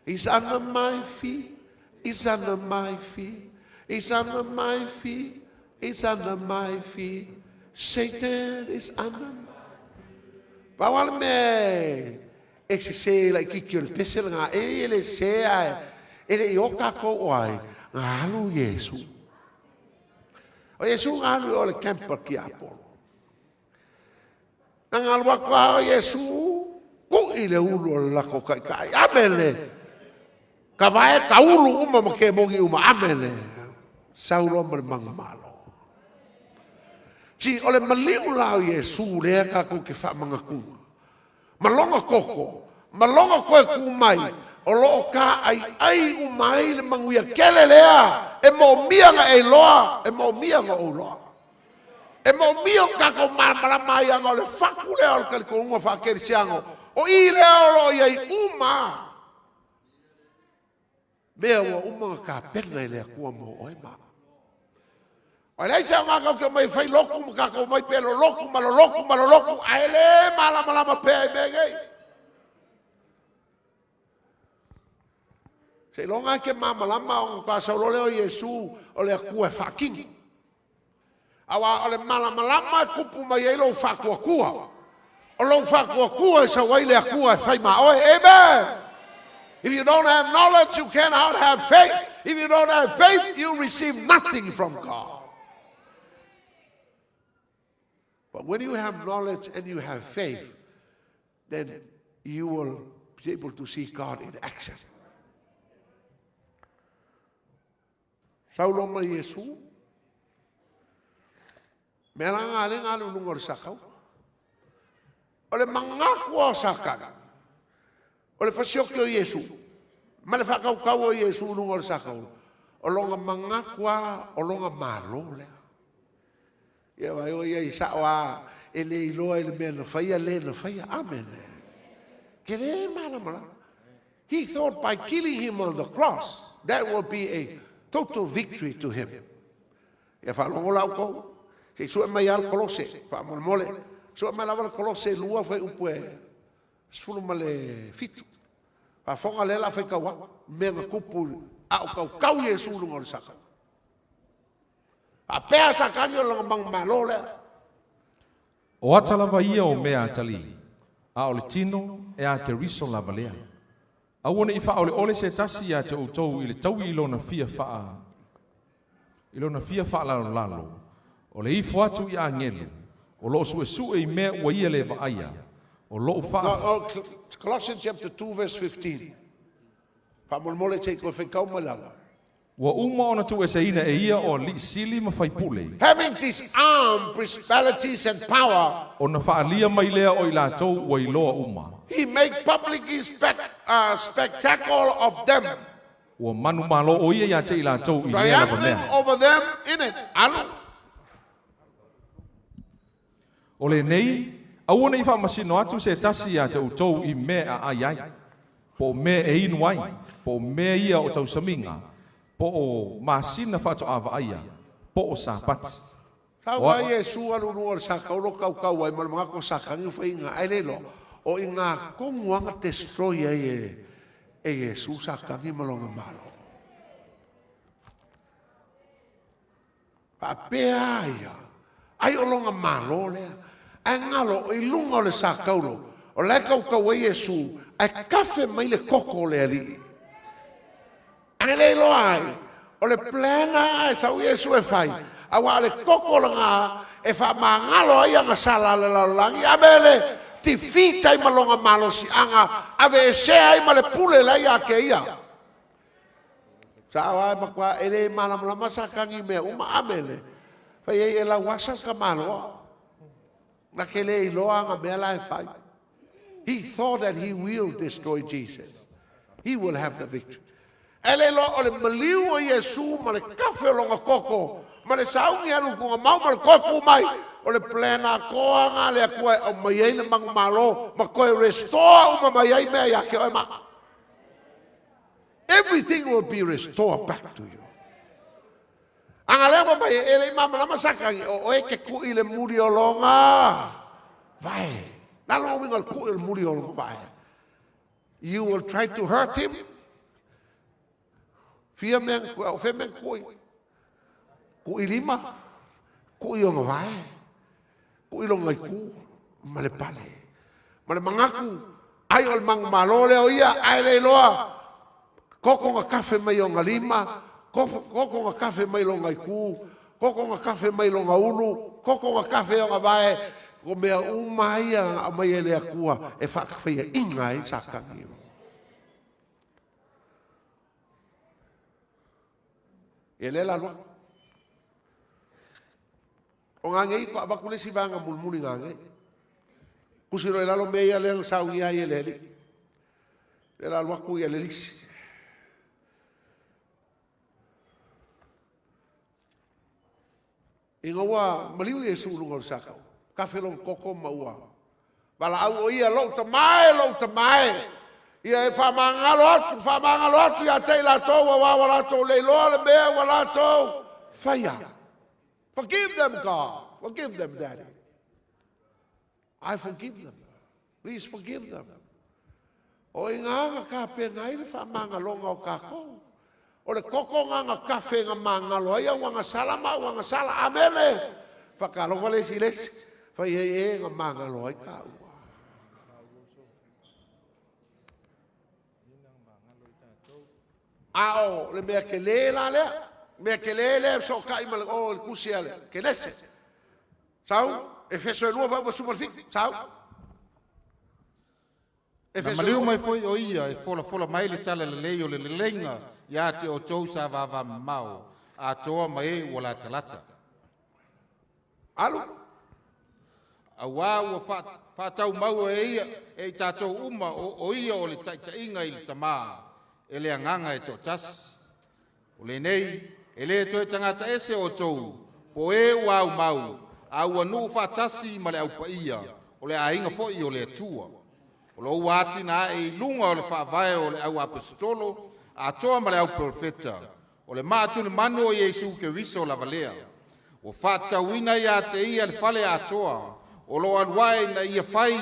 He's under my feet. He's under my feet. He's under my feet. He's under my feet. Satan is under my feet. Pau lava le mea e sese laitiiti o le pese lena, e e le sese ae e le i o tatou o ai, na alu Iesu. O Iesu na alu i o le camp a le tiapolo. Na galu atu lava o Iesu, kuʻi le ulu o le latou taitai. Amene! Ka vae ka ulu uma ma kemoni uma. Amene! Sau loa ma le manumalo. Tsi, o le maliu la o Iesu lea tatou te faamanatuina. Ma lona toto, ma lona toe tu mai, o lo o tāʻaiʻai uma ai le manuia tele lea e moomia na e iloa, e moomia na ou iloa. E moomia o tatou malamalama ai ana o le fatu lea o le talitonuga faakerisiano, o i lea o lo o i ai uma mea ua uma ona tapena e le Atua mo oe ma au. E leai se aoga tatou te omai e fai lotu ma tatou omai pe lolotu ma lolotu ma lolotu ae le malamalama pea i mea nei. Seiloga e te malamalama ona faatoa sau loa lea o Iesu o le Atua e faatino. Aua o le malamalama e tupu mai ai lou faatuatua. O lou faatuatua e sau ai le Atua e fai ma oe. Amen! If you don't have knowledge, you cannot have faith. If you don't have faith, you receive nothing from God. But when you have knowledge and you have faith, then you will be able to see God in action. Sau loa ma Iesu. Mea la ngā le ngā lulunga o le sakau. O le mangaku o Satana, o le fasioki o Iesu, ma le whakaukau o Iesu lunga o le sakau, o longa mangaku a, o longa malo lea. Ia vai o ia i sao a, e le iloa i le mea na faia, le na faia. Amene. Ke le malamalama. He thought by killing him on the cross, that will be a Total victory to him. Ia faalogo la outou, se i sue mai lava le Kolose, faamolemole. Sue mai lava le Kolose 2 fuaiupu e 17. Faafofoga lea o le a faitau atu, mea na tupu a o tautau Iesu i luga o le saka. Faapea Satani o lona manumalo lea. O ata lava ia o mea atalii, a o le tino e a Keriso lava lea. Aua ne i faaoleole se tasi iā te outou i le taui i lona fia faa i lona fia faalalolalo, o le ifo atu i agelu, o loo suesue i mea ua ia le vaaia, o loo No, faa no, Colossians chapter 2 verse 15. Faamolemole se i toe faitau mai lava. Ua uma ona tuueseina e ia o alii sili ma faipule. Having disarmed principalities and power. Ona faaalia mai lea o i latou ua iloa uma. He made public his spectacle of them. Ua manumalo o ia iā te i latou i lea lava Triumphing mea. over them in it. Alu. O lenei, aua ne i faamasino atu se tasi iā te outou i mea e aai ai, po o mea e inu ai, po o mea ia o tausamiga, po o masina faatoa vaaia, po o Sapati. Sau O ai Iesu alu i luga o le sakaolo tautau ai ma le manatu o Satani ua faiaina ae le iloa o i ina tonu lava na destroy ai e Iesu Satani ma lona malo. Faapea a ia, ai o lona malo lea, ae galo i luga o le sakaulo, o la e tautau ai Iesu, ae kafe mai le koko o le Alii. Ae le iloa ai, o le plan a e sau Iesu e fai, aua o le koko lena e faamagalo ai agasala a le lalolagi, ave le defeat ai ma lona malosiaga, aveesea ai ma le pule la ia te ia. Sao lava e matua e le malamalama Satani i mea uma, ame le fai ai e lauasa le tamaloa. Na te le iloa ana mea la e fai. He thought that he will destroy Jesus. He will have the victory. Ae le iloa o le maliu o Iesu ma le kafe o lona koko ma le sauni alu i tugamau ma le toe tu mai, o le plan atoa na a le Atua e aumai ai le manumalo ma toe restore uma mai ai mea ia te oe ma au. Everything will be restored back to you. Ana lea ma mai e le i malamalama Satani, o oe ke kuʻi le muli o loga vae. Na lona uiga o le kuʻi o le muli o lona vae. You will try to hurt him. Fia mea na kuʻi, o fea mea na kuʻi? Kuʻi lima, kuʻi ona vae, kuʻi lona itu, ma le pale. Ma le manatu, ai o le manumalo lea o ia, ae le iloa, koko na kafe mai ona lima, koko na kafe mai lona itu, koko na kafe mai lona ulu, koko na kafe ona vae, o mea uma ia na aumai e le Atua e faatafaiaʻiga ai Satani. Ia lea la alu atu. O ngā nei, ko avatu le isi vaega mulimuli ngā nei. Tusi loa i lalo mea ia lea na saunia ai e le Alii. Lea la alu atu ia le lisi. Ina ua maliu Iesu i luga o le saka, kafe lona koko ma ua valaau o ia, Lou Tama e, lou Tama e, ia e faamagalo atu, faamagalo atu ia te i latou aua ua latou le iloa le mea ua latou faia. Forgive them, God. Forgive them, Daddy. I forgive them. Please forgive them. O i ngā nga tapena ai le faamagaloga o tatou. O le koko nga nga kafe nga magalo ai au agasala ma au agasala. Amene. Whakalofa le isi le isi. Whai ai e nga magalo ai tāua. A o le mea kelē la lea, mea kelē lea e fesootai ma le, o le tusi a le Kenese. Sau, Efeso e 2 fuaiupu 17, sau. Na Efeso e maliu 2. mai foi o ia e folafola mai le talalelei o le leleiga iā te outou sa vavamamao atoa ma e ua latalata. Alu. Auā ua faataumaua e ia e i tatou uma o ia o le taitaiga i le Tamā e le Agaga e toatasi. O lenei, e le toe tagata ese outou, po o e ua aumau, a ua nuu faatasi ma le aupaia, o le aiga foi o le Atua. O lo ua atinae i luga o le faavae o le au aposetolo, atoa ma le au perofeta, O le maatulemanu o Iesu Keriso lava lea. Ua faatatauina ia te ia le fale atoa, o lo o alu ae ina ia fai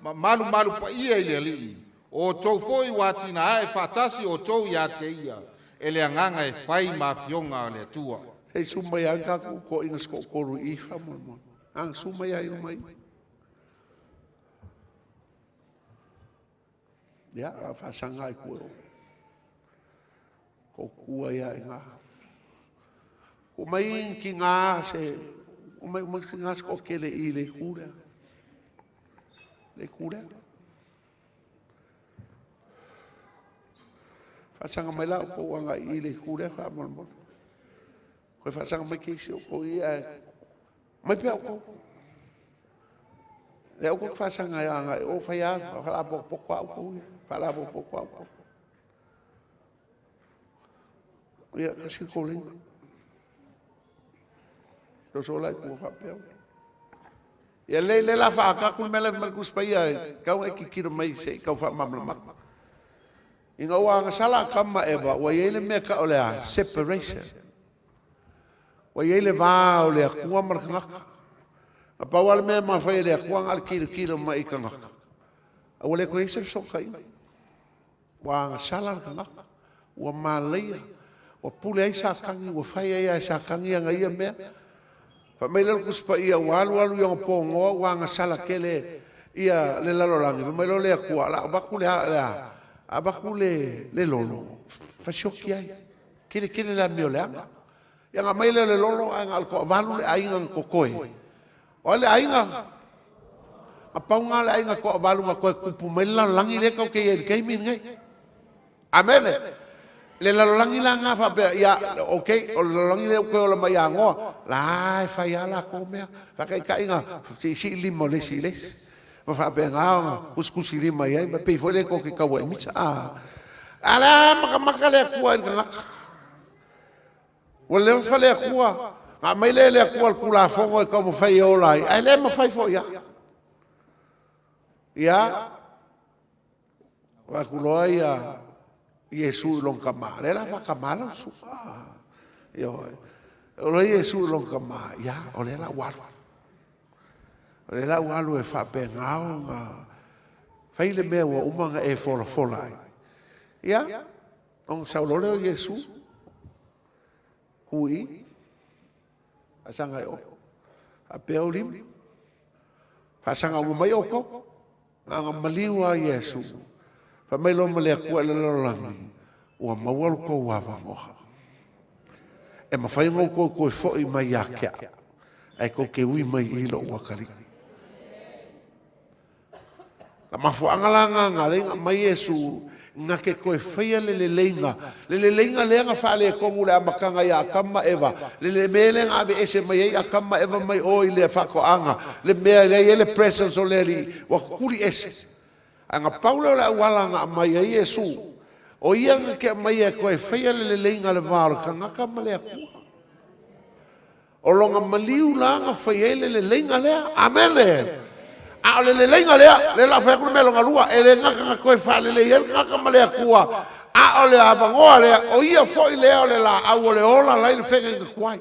ma malumalu paia i le Alii. O outou foi ua atinae faatasi outou ia te ia, e le Agaga e fai ma afioga a le Atua. Se i susu mai lava ni tatou toeaiina se toatolu i i faamolemole. Aga susu mai aiga mai. Ia, a faasaga ai kua o. Ko kua ia i ngā. Ko mai ki ngā se, o mai mai ki ngā se ko kele i le kūlea. Le kūlea. Faasaga mai la o kou aga i le kūlea faamolemole. Koe faasaga mai keisi o kou i ae. Mai pea o kou. Le au kou faasaga e aga i o whai a, whalapokopoko au kou ia. Whalapokopoko au kou. Ia, kasi kou lenga. Loso lai kua whapea. Ia lei le la whaakaku le mea le mai kusi paia e kau e kikiro mai se i kau whaamamlamaka. Ina ua agasala Atamu ma Eva, ua i ai le mea e tau o le a? Separation. Ua i ai le va o le Atua ma le tagata. Na pau lava le mea e mafai e le Atua na o le tilotilo mai i tagata. A ua le toe i ai se fesootaiga. Ua agasala le tagata, ua malaia, ua pule ai Satani, ua fai ai lava e Satani ana ia mea. Fai mai lea o le Tusi Paia, ua alu alu i ona ponoa ua agasala tele ia le lalolagi, fai mai loa le Atua, o le a avatu le a? Avatu le le lolo, fasioti ai. Tele tele le amio leaga. Ia ona aumai lea o le lolo ae na o le toavalu le aiga na totoe. O ai le aiga? Na pau lena o le aiga toavalu na toe tupu mai le lalolagi lea tatou te i ai i le taimi lenei. Amene. Le lalolagi la lena faapea, ia, ok, o le lalolagi lea ua toe ola mai ia Noa, la e fai lava latou mea, faataitaiga, siisii lima o le isi i le isi, ma faapena ona tusitusilima i ai, ma pei foi lea tou te tau ai misa. A, a o lea e matamata le Atua i le tagata. Ua leva le Atua, na aumai lea e le Atua le Tulafono e taumafai e ola ai, ae le mafai foi lava. Ia, Vaai atu loa ia Iesu i lona tama, lea la faatama lau susuga. Ioe. O loa Iesu i lona tama, ia, o lea la ua alu. O lea la ua alu e faapena ona fai le mea ua uma ona e folafola ai. Ia, ona sau loa lea o Iesu, tu i, faasaga i o, faapea ou lima, faasaga uma mai outou. Na ona maliu lava Iesu, fai mai loa ma le Atua i le lalolagi, Ua maua lo tou avanoa. E mafai ona outou toe foi mai ia te au, ae tou te ui mai i lou atalii. Na mafuaaga la na na alai na aumai Iesu na te toe faia le leleiga, le leleiga lea na faaletonu i le amataga ia Atamu ma Eva, le mea lea na aveese mai ai Atamu ma Eva mai o i le faatoaga, le mea lea e i ai le presence o le Alii, ua tutuli ese. Ae na pau lea o le auala na aumai ai Iesu, o ia na te aumaia e toe faia le leleiga o le va o le tagata ma le Atua. O lona maliu la na fai ai le leleiga lea. Amene! A o le leleiga lea, lea o le a fai atu le mea lona lua, e le gata na toe faalelei ai le tagata ma le Atua, a o le avanoa lea, o ia foi lea o le laau o le ola la i le feagaiga tuai.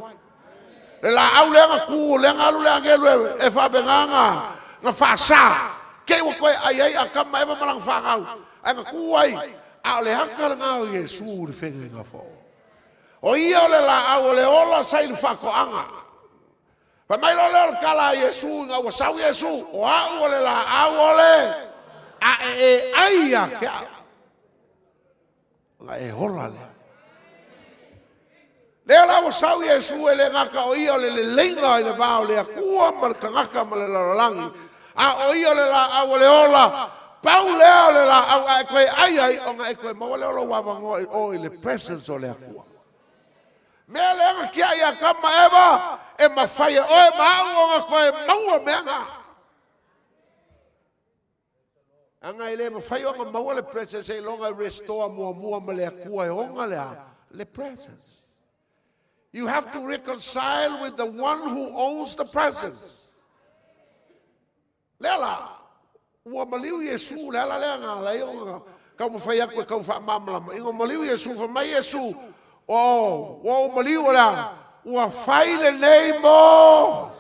Le laau lea na tu, lea na alu le agelu e faapena na, na faasa, te i ua toe ai ai Atamu ma Eva ma lana fanau, ae na tu ai, a o le ata lena o Iesu i le feagaiga fou. O ia o le laau o le ola sa i le faatoaga. Fai mai loa lea o le tala a Iesu ina ua sau Iesu, O au o le laau o le a e e ai ia te au, ona e ola lea. Lea la ua sau Iesu e le gata o ia o le leleiga i le va o le Atua ma le tagata ma le lalolagi, a o ia o le laau o le ola, pau lea o le laau a e toe ai ai, ona e toe maua lea o lou avanoa i o i le presence o le Atua. Mea lea na tiai ia Atamu ma Eva, e mafai e oe ma au ona toe maua mea na. Aga e le mafai ona maua le presence seiloga e restore muamua ma le Atua e ona le a? Le presence. You have to reconcile with the one who owns the presence. Lea la, ua maliu Iesu, le ala lea na ala ai ona taumafai atu e tau faamalamalama. Ina ua maliu Iesu, fai mai Iesu, O, ua ou maliu o le a? Ua fai lenei mo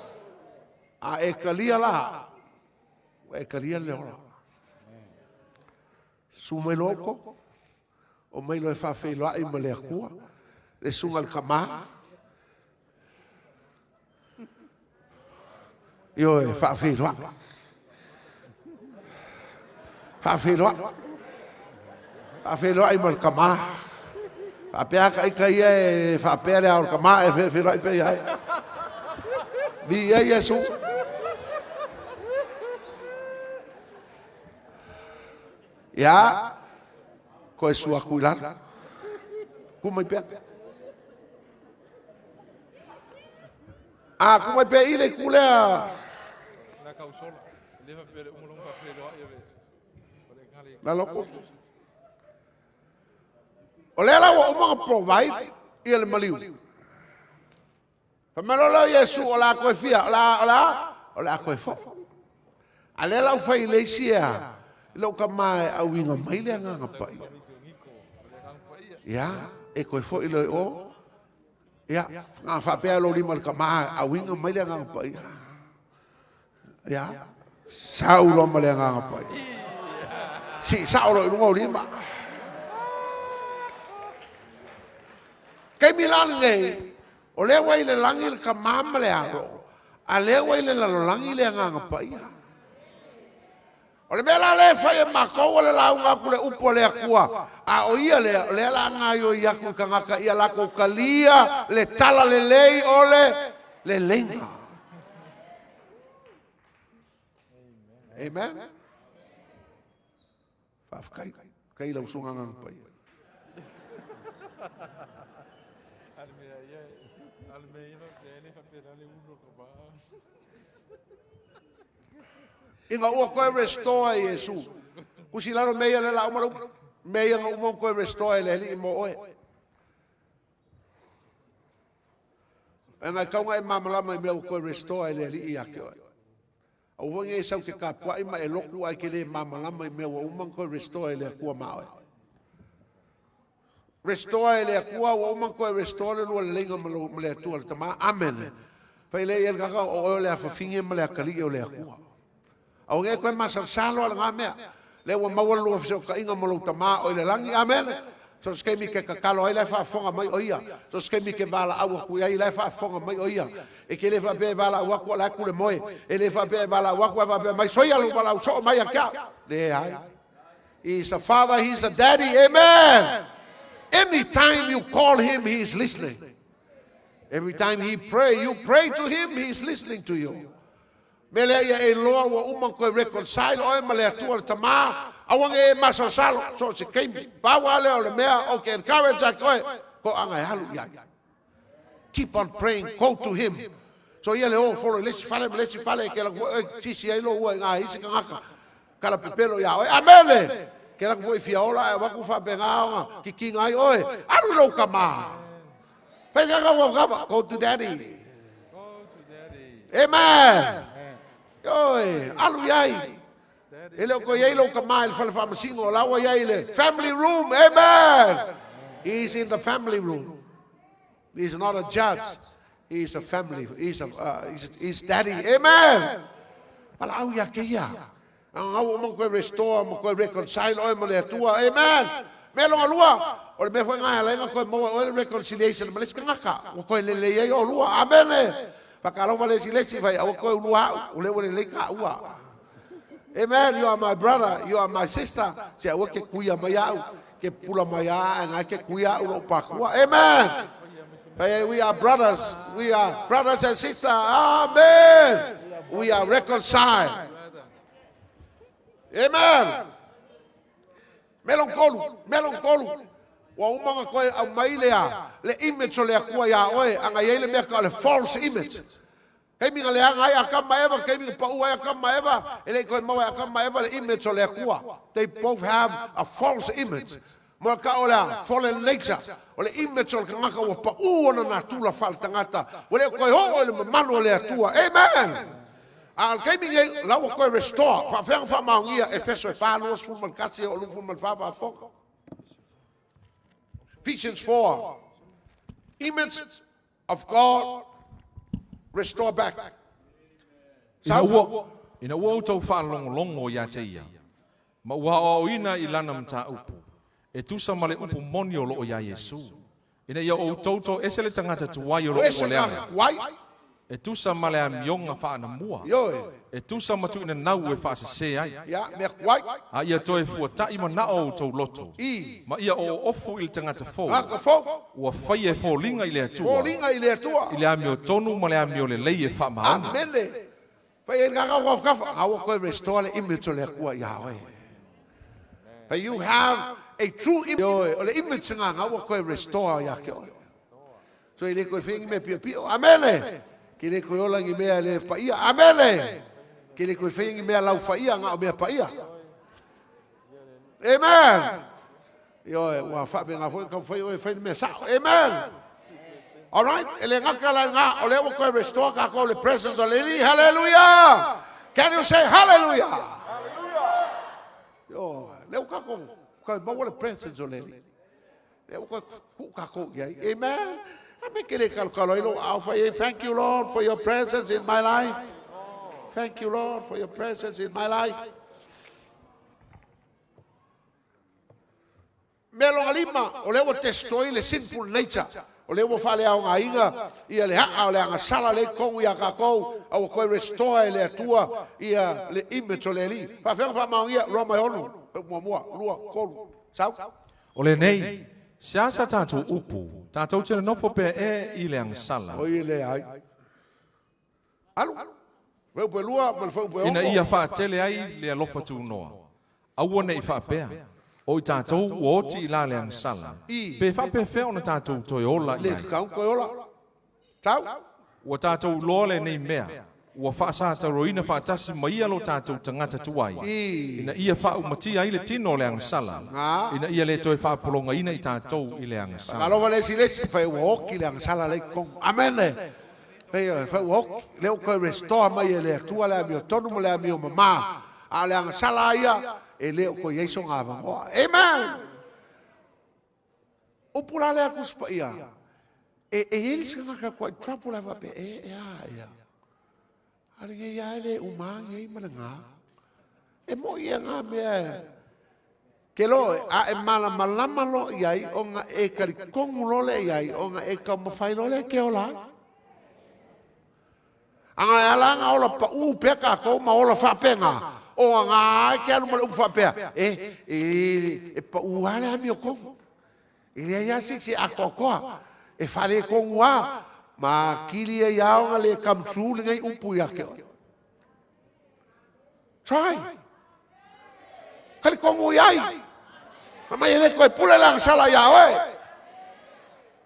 a e talia la. Ua e talia le ola. Susu mai loa outou. Omai loa e faafeiloai ma le Atua, le susuga i le tama. Ioe, faafeiloai. Faafeiloai. Faafeiloai ma le tama. Faapea ka ita ia e faapea le ao le tama e fefeloai pea ia ai. Viia Iesu. Ia, koe sua aku i lalo. Ku mai pea. A, ku mai pea i le ku lea. Lalo. O lea la ua uma ona provide ia le maliu. Fai mai loa lea o Iesu, o le a toe fia, o le a, o le a, o le a toe foi. A lea la ua fai i le isi ea, i lou tama e auiga mai le Agaga Paia. Ia, e toe foi loa i o, ia, na faapea lou lima i le tama e auiga mai le Agaga Paia. Ia, sau loa ma le Agaga Paia. Sii sao loa i luga o lima. Taimi la lenei, o lea ua i le lagi le Tama ma le Alo, a lea ua i le lalolagi le Agaga Paia. O le mea la lea e fai e matou o le lauga atu le upu a le Atua, a o ia lea, o lea la a gaoioi atu i tagata ia latou talia le tala lelei o le leleiga. Amen. Faafetai. Faafetai i lau Susuga Agaga Paia. Ina ua toe restore e Iesu. Kusi lalo mea ia le la uma le upu. Mea ia na uma ona toe restore e le Alii mo oe. E ngai tau na e malamalama i mea ua toe restore e le Alii ia te oe. Aua foi ne i e sau te tapuai ma e lotu ae te le malamalama i mea ua uma ona toe restore e le Atua ma oe. Restore e le Atua, ua uma ona toe restore le lua leleiga ma, lo, ma le Atua le Tama. Amene. Fai lea i ai le tagata, o oe o le afafine ma le atalii o le Atua. Aua ne i e toe masalosalo a lena mea. Lea ua maua le lua fesootaiga ma lou Tama o i le lagi. Amene. So o se taimi e te tatalo ai, la e faafofoga mai o Ia. So o se taimi e te valaau atu i ai, la e faafofoga mai o Ia. E te le faapea e valaau atu o la e kulemoe. E le faapea e valaau atu ae faapea mai, soia lou valaau soo mai ia te au. Leai. He is a father, he is a daddy. Amen. Anytime you call him, he is listening. Every time he pray, you pray to him, he is listening to you. Mea lea ia e iloa ua uma ona toe reconcile oe ma le Atua le Tama, aua ne i e masalosalo so o se taimi. Pau lava lea o le mea ou te encourage ake oe, toaga e alu i ai. Keep on praying, go to him. So ia le o folo i le isi fale ma le isi fale, e te alu atu foi oe sisi ai lou ua i ga i isi tagata. Kala pepelo iā oe. Amene! Ke alu atu foi fia ola ae avatu faapena ona kikiga ai oe. Alu i lou tama. Fai kaka ua kava. Go to daddy. Amen. Ioe, alu i ai. E le o toe i ai lou tama i le fale faamasino, o la ua i ai i le family room. Amen. He is in the family room. He is not a judge. He is a family. He is, a, he's, he's daddy. Amen. Palaau ia ke ia. Anga ua uma koe restore ma koe reconcile oe ma le Atua. Amen. Mea longa lua, o le mea foi ngā ala inga koe maua oe le reconciliation ma le isi tagata. Ua koe lelei ai o lua. Amen. Whakalofa le isi le isi fai, aua koe ulua au, ule ua lelei ka ua. Amen. You are my brother, you are my sister. Se aua ke kuia mai au, ke pula mai a, ngai ke kuia au lou pakua. Amen. Hey, we are brothers. We are brothers and sisters. Amen. We are reconciled. Amen. Melon kolu, melon kolu. Ua uma ona toe aumai lea le image o le Atua iā oe, a na i ai le mea ka o le false image. Taimi na leaga ai Atama ma Eva, taimi na pau ai Atama ma Eva, e le i toe maua e Atama ma Eva le image o le Atua. They both have a false image. Mo ka o lea fallen nature, o le image o le tagata ua pau ona natura faaletagata, ua le o toe oo i le mamalu o le Atua. Amen! A o le taimi nei, la ua toe restore, faafefea ona faamaonia Efeso e 4, 21 e oo 24 faafofoga. Ephesians 4. Image of God restore back. Ina ua, ina ua outou faalogologo ia te ia, ma ua aoaoina i lana mataupu, e tusa ma le upu moni o loo iā Iesu, ina ia outou toese le tagata tuai o loo ua leaga, e tusa ma le amioga faanamua, e tusa ma tuuinanau e faasesē ai, a ia toe fuataʻi manaʻo o outou loto, ma ia oooofu i le tagata fou, ua faia e foliga i le Atua, i le amiotonu ma le amiolelei e faamaoni. Amene. Fai ai le gagau kafa, a ua toe restore le image o le Atua iā oe. But you have a true image. O le image nga ua toe restore ia te oe. So e le toe faia ni mea piopio. Amene. Ke le toe ola ni mea le paia. Amene. Ke le toe faia ni mea laufaia na o mea paia. Amen. Ioe, ua faapenaga foi taumafai oe e fai le mea sao. Amen. All right, e le gata la lena, o lea ua toe restore tatou le presence o le Alii. Hallelujah. Can you say hallelujah? Ioe, lea ua tatou toe maua le presence o le Alii. Lea ua toe tuu tatou i ai. Amen. A me ke le kalokalo ai lou aao fai ai, thank you Lord for your presence in my life. Thank you Lord for your presence in my life. Mea lona lima, o lea ua destroy le sinful nature. O lea ua faaleaogaina ia le aa o le agasala lea i totonu ia tatou, a ua toe restore e le Atua ia le image o le Alii. Faafefea ona faamaonia? Roma e 6, muamua, lua, tolu, sau. O lenei, seasea tatou upu, tatou te nonofo pea ea i le agasala. O i le ai. Alu. Fuaiupu e 2 ma le fuaiupu e 6. Ina ia faatele ai le alofa tunoa, aua ne i faapea, o i tatou ua oti i la le agasala, pe faapefea ona tatou toe ola i Le ai. tatau toe ola. Sau. Ua tatou iloa lenei mea, ua faasatauroina faatasi ma ia lo tatou tagata tuai, ina ia faaumatia ai le tino o le agasala, ina ia le toe faapologaina i tatou i le agasala. Faamalo le isi le isi, fai ua oti le agasala lea i totonu. Amene. Fai fai ua oti, lea ua toe restore mai e le Atua le amiotonu ma le amio mamā. A o le agasala lava ia, e le o toe i ai sona avanoa. Amen. Upu la lea a Tusi Paia, e, e i ai le isi tagata e tuai trouble e faapea, e, e a ia. A lenei lava e le uma nei ma lena. E moni ia na mea e, ke loa a e malamalama loa i ai ona e talitonu loa lea i ai ona e taumafai loa lea e te ola ai. Aga e ala ona ola paʻū pea tatou ma ola faapena, o aga e te alu ma le upu faapea, e, e, e paʻū lava le amiotonu. E leai lava se isi e atoatoa, e faaletonu lava, ma atili ai lava ona le come true lenei upu ia te oe. Try. Talitonu i ai. Fai mai e le toe pule le agasala iā oe.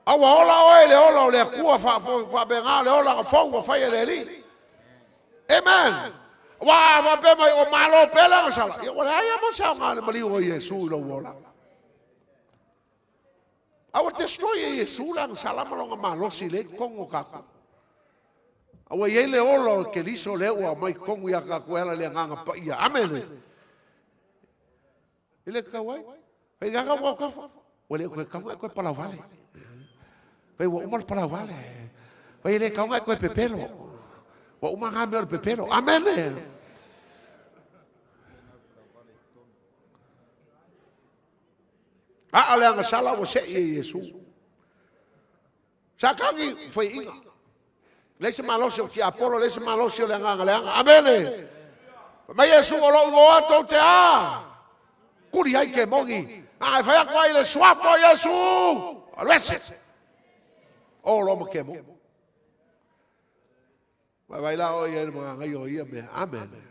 A ua ola oe i le ola o le Atua faapena le olaga fou ua fai e le Alii. Amen. Aua a faapea mai o malo pea le agasala, ia ua leai lava ma se aoga o le maliu o Iesu i lou olaga. A ua destroy e Iesu le agasala ma lona malosi lea i totonu o tatou. A ua i ai le ola o Keriso lea ua aumai i totonu ia tatou e ala i le Agaga Paia. Amene. E le tatau ai. Fai gaga ua kafa. Ua le toe tago e toe palauvale. Fai ua uma le palauvale. Fai e le tago e toe pepelo. Ua uma ngā mea o le pepelo. Amene. A o le agasala ua seʻi e Iesu. Sa tagi faiaina. Leai se malosi o tiapolo, leai se malosi o le agaga leaga. Amene. Fai mai Iesu o lou igoa tou te a kuli ai kemoni. A e fai atu ai le suafa o Iesu, alu ese. O loa ma kemoni. Vaivai la oe i ai le magaga o ia mea. Amene.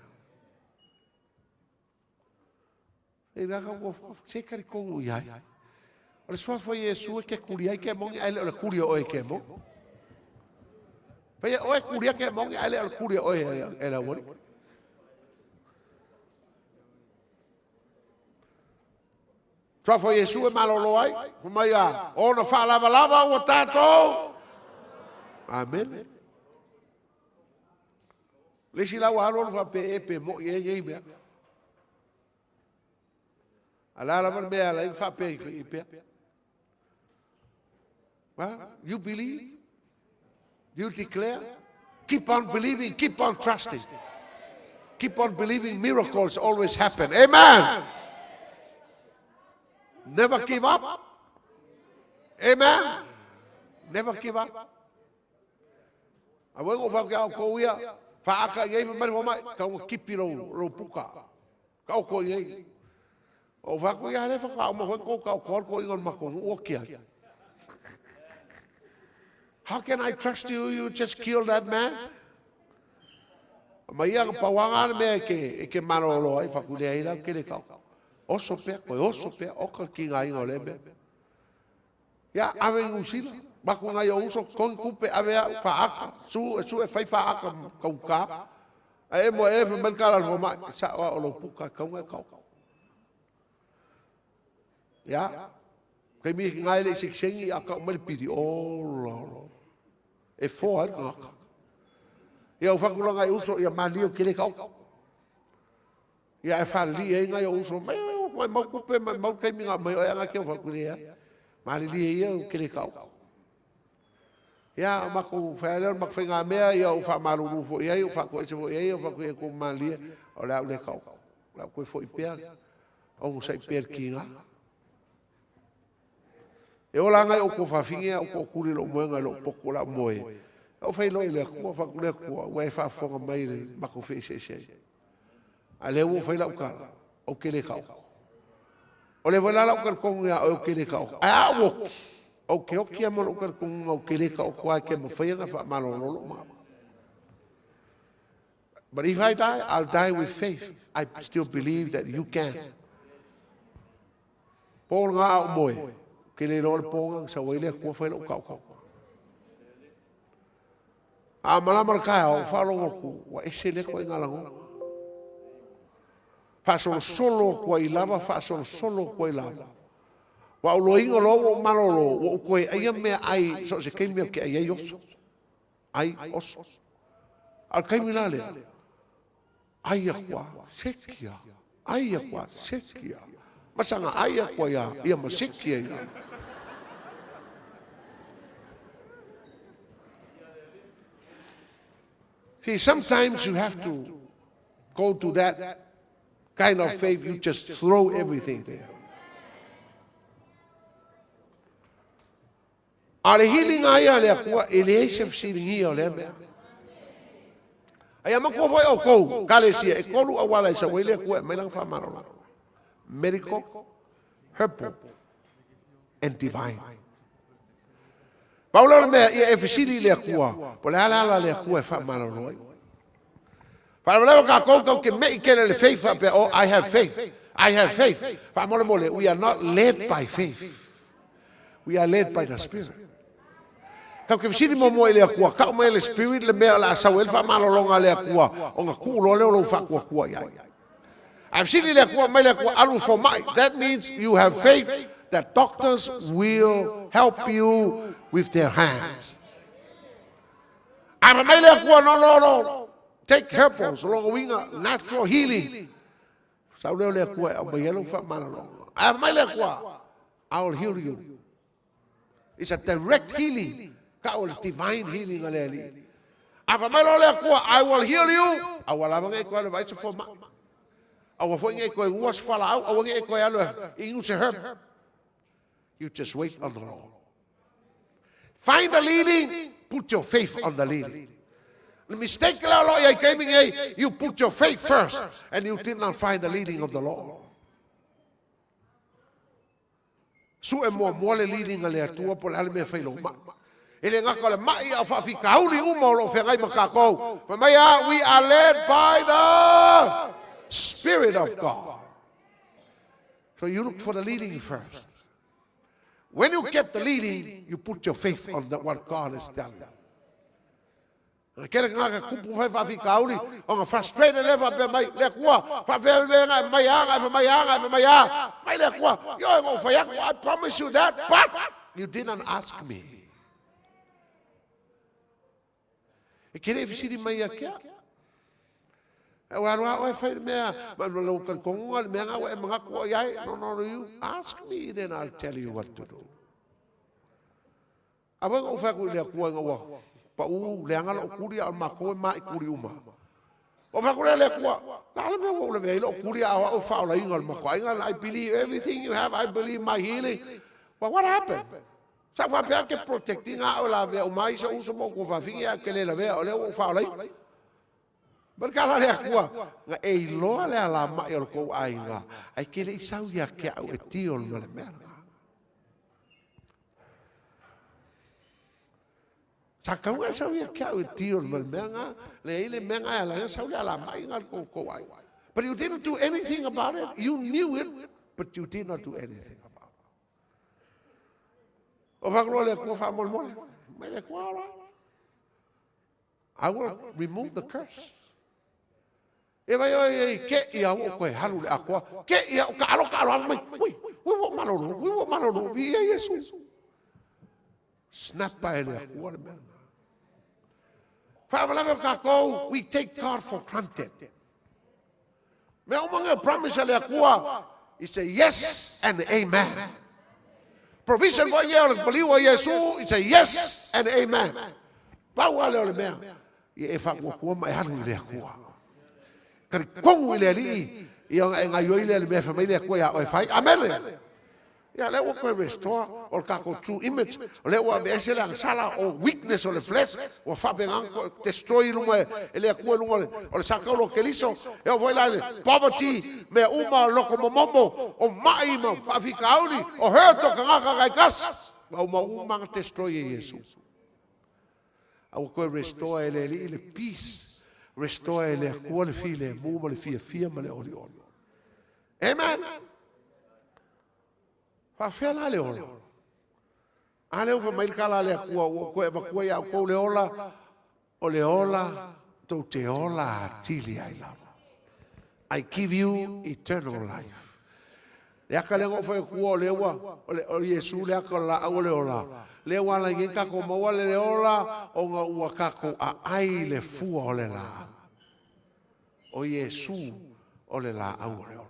E la ka ua se talitonu i ai. O le suafa o Iesu e te kuli ai kemoni ae le o le kuli o oe e kemoni. Fai e oe kulia kemoni ae le o le kuli o oe e le aualii. Suafa o Iesu e malolo ai, fai mai a ona faalavalava ua tatou. Amene. Le isi la ua alu alu faapea e pe moi e nei mea. A la lava le mea e ala ai ona faapea i pea. Well, you believe, you declare, keep on believing, keep on trusting. Keep on believing miracles always happen. Amen. Never give up. Amen. Never give up. A wai o whakea o kou ia, whaaka i ei whamari whamai, ka ua kipi lou puka. Ka o ko i ei. O whaku ia le whaka o mahoe kou ka o koar ko ingon mako uokia. How can I trust you? You just killed that man. Ma ia ka pawanga le mea e ke malolo ai whaku lea i lau kele kau. Oso pea, koe oso pea, o ka ki ngā inga o le mea. Ia, ave i Nusila, maku ngai o uso, kongi kupe, ave au, whaaka, su, e su e whai whaaka kauka. A e mo e wha mai ka la mai, sa o lo puka kaunga kau. Ia, kei mi ki ngai le siksengi a ka mai piri o lo. E fo ai ka. Ia o whakulanga i uso ia mali o kele kau. Ia e whalili e ngai o uso mai mai mau kupe mai mau kai minga mai o anga ke whakurea. Malili ia o kele kau. Ia maku whaeleo maku whainga mea ia o whamaruru fo ia o whakoese fo ia o whakoe ko malia o le au le kau. La koe fo i pea o ngusai pea ki ngā. E ola ngai o ko whawhingia o ko kuri lo moenga lo poko la moe. O whai lo le kua whaku le kua ua e whaafonga mai le mako whaese se. A le ua whai lau kala o kele kau. O le wala lau kala kongu ia o kele kau. A a woki. O ke oki a mo lau kala kongu o kele kau kua ke mawhai nga wha malololo ma. But if I die, I'll die with faith. I still believe that you can. Pō ngā au moe. Ke le loa le pō sa wai le kua whai lau kau kau. A malama le kai au, whalongo ku, wa ese le koe ngā lango. Whaasolo solo kua i lava, whaasolo solo kua i lava. Wa ulo ingo lo o malolo, wa ukoe aia mea ai, so se kei mea ke ai ai oso. Ai oso. Al kai mila lea. Ai akua, sekia. Ai akua, sekia. Masanga ai akua ia, ia ma sekia ia. See, sometimes you have to go to that kind of faith, you just throw everything there. A le healing ai a le akua, e leai se fesilingia o lea mea. Ai a matua foi o kou, kalesia, e kolu awala i sa wei le akua e mai langa whamarona. Medical, herbal, and divine. Paula le mea, ia e fesili le akua, po le ala ala le akua e whamarona ai. Whaamalewa ka koutou ke mei kele le faith whaapea, oh, I have faith. I have faith. Whaamolemole, we are not led by faith. We are led by the Spirit. Kau ke fesili mo mo i le akua, kau mai le Spirit le mea o le a sau e le whaamalolonga le akua, o nga kuu loa leo lou whaakuakua i ai. A fesili le akua mai le akua alu fo mai. That means you have faith that doctors will help you with their hands. A mai le akua, no, no, no. Take herbals, longa winga, natural healing. Sau leo le akua e au mai elo whaamalolonga. A mai le akua, I will heal you. It's a direct healing. Ka o le divine healing a le ali. A fa mai lo le akua, I will heal you. A wala lava ngai koe le vai se fo ma. A wa foi ngai koe ua se whala au, a wa ngai koe alo inu se herb. You just wait on the Lord. Find the leading, put your faith on the leading. The mistake le lo ia i kei you put your faith first and you did not find the leading of the Lord. Su e mua mua le leading a le atua po le ale mea whai lo mai. E le ngaka o le mai au whaafikauli uma o lo whengai ma kākou. Fa mai a, we are led by the Spirit of God. So you look for the leading first. When you get the leading, you put your faith on what God has done. Kele ngā ka kupu whai whaafikauli, o ngā frustrated le whapea mai, le akua, whawhea le ngā mai a, ngā mai a, ngā mai a, mai le akua, yo e ngō whai aku, I promise you that, but you didn't ask me. E kere e fisiri mai a kia. E waro a oe whai le mea, ma no lau kalikongunga le mea ngā e mangaku o iai, no, no, no, you ask me, then I'll tell you what to do. A foi na ou fai atu i le Atua ina ua paʻū leaga loʻu tuli a o le matou e maʻi tuli uma. Ou fai atu lea i le Atua, O le a le mea ua ou lavea ai loʻu tuli a o au e faaolaina o le matou aiga and I believe everything you have, I believe my healing. But what happened? Sa ou faapea ou te protect ina au e lavea uma ai si ou uso ma ou tuafafine ae ou te le lavea o lea ua ou faaolaina. Mai le tala a le Atua, Na e iloa le alamai o le tou aiga, ae te le i sau ia te au e deal ma le mea lena. Sa tatau ona e sau ia te au e deal ma le mea lena, leai le mea lena e ala ai ona sau le alamai lena i le tou aiga. But you didn't do anything about it. You knew it, but you did not do anything about it. O whakaloa le Atua faamolemole. Mai le Atua, all right. I will remove the curse. E vai oe e ke ia ua koe halu le akoa. Ke ia o ka alo ka alo mai. Ui, ui ua malolo, ui ua malolo, vi ia Iesu. Snap e le Atua le mea. Faalavelave o kākou, we take God for granted. Mea uma nei o promise a le Atua, it's a yes and amen. Provision foi nei o le maliu a Iesu, it's a yes and amen. Pau lava lea o le mea, ia e faatuatua ma e alu i le Atua. Talitonu i le Alii, ia ona e gaioi lea i le mea e fai mai le Atua iā oe e fai. Amene! Ia, lea ua toe restore o le tatou true image, o lea ua aveese le agasala o weakness o le flesh, ua faapena ona toe destroy i luma e le Atua i luga o le sa taula o Keriso, e oo foi la i le poverty, mea uma, loto momomo, o mai ma faafitauli, o hurt o tagata taitasi, ua uma uma ona destroy e Iesu. A ua toe restore e le Alii le peace, restore e le Atua le filemu ma le fiafia ma le olioli. Amen! Faafefea la le ola? A lea ua fai mai le tala a le Atua, ua ou toe avatua ia outou le ola, o le ola tou te ola atili ai lava. I give you eternal life. Le aka lea na ou fai atua o lea ua, o, le, o Iesu le aka o le laau o le ola. Lea ua ala ai nei tatou maua le ola ona ua tatou aai le fua o le laau. O Iesu o le laau o le ola.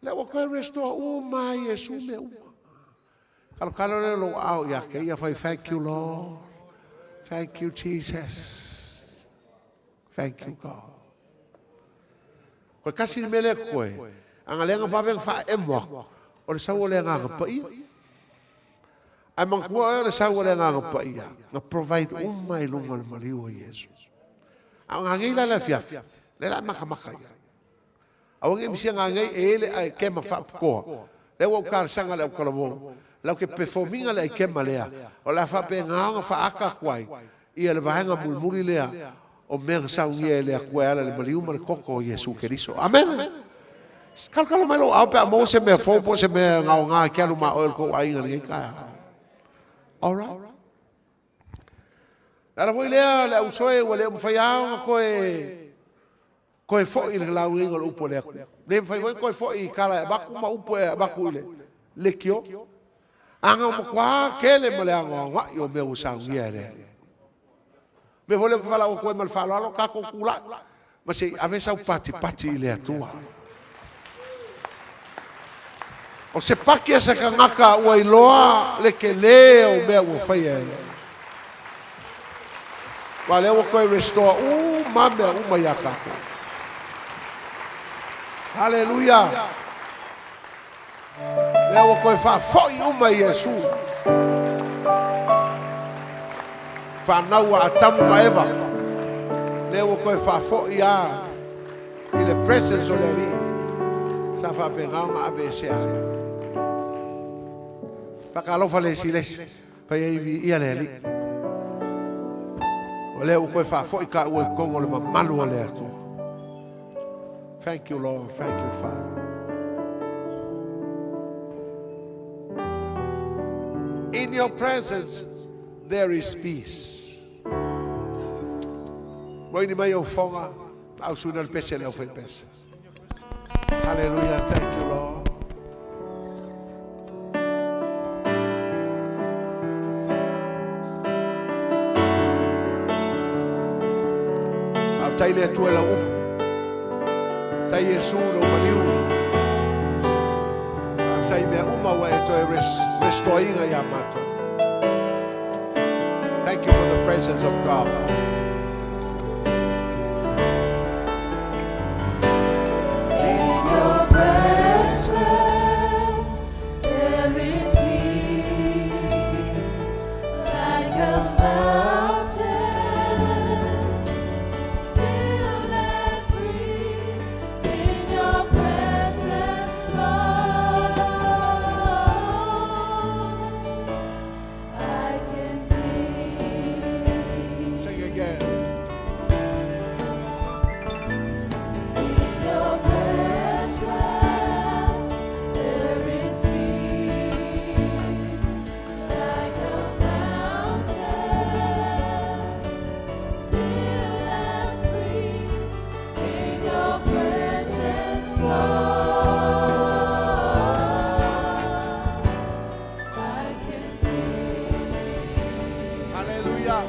Lea ua toe restore uma e Iesu mea uma. Kalokalo lea o lou aao ia te ia fai thank you Lord. Thank you Jesus. Thank you God. Koe kasi le mea lea koe, anga lea nga vave nga faaemo aku, o le sau o le Agaga Paia. Ae manatua oe o le sau o le Agaga Paia, na provide uma i luga o le maliu o Iesu. A o ngangei la le afiafi, lea la makamaka ia. Aua ne i misia ngangei e ele ae kema faapitoa. Lea ua ou talosaga i le autalavou, lau te perform ina le aikema lea, o le a faapena ona faaata atu ai ia le vaega mulimuli lea o mea na saunia e le Atua e ala i le maliu ma le toto o Iesu Keriso. Amene! Kalokalo mai lou ao pe a maua se mea fou po o se mea gaoga e ke alu ma oe o le tou aiga i lenei taeao. All right. Le ala foi lea le ausoe ua le o mafai lava ona toe toe foi i le lauiga o le upu a le Atua. Le mafai foi ona toe foi i tala e avatu ma upu e avatu i le lekiō. Ana ua matua tele ma le anoanoai o mea ua saunia e le Alii. Mea foi lea ou te valaau atu ai ma le faaaloalo, tatou tulai ma se i ave sau patipati i le Atua. O se paki a se tagata ua iloa le tele o mea ua faia e le Alii. Aua lea ua toe restore uma mea uma iā tatou. Haleluia! Lea ua toe faafoi uma i Iesu. Fanau a Atamu ma Eva. Lea ua toe faafoi a i le presence o le Alii. Sa faapena ona aveesea ai. Faatalofa le isi i le isi. Fai ai viia le Alii. O lea ua toe faafoi taua i totonu o le mamalu o le Atua. Thank you Lord, thank you Father. In your presence there is peace. Moini mai au fonga, au suina le pese le au fai pese. Hallelujah, thank you Lord. Faafetai le Atua i lau upu. Tai Iesu lou maliu. Faafetai mea uma ua e toe restoreina iā matou. Thank you for the presence of God. In your presence there is peace, like a mountain, still and free. In your presence, Lord, I can see. Sing again. In your presence there is peace, like a mountain, still and free. In your presence, Lord, I can see. Hallelujah.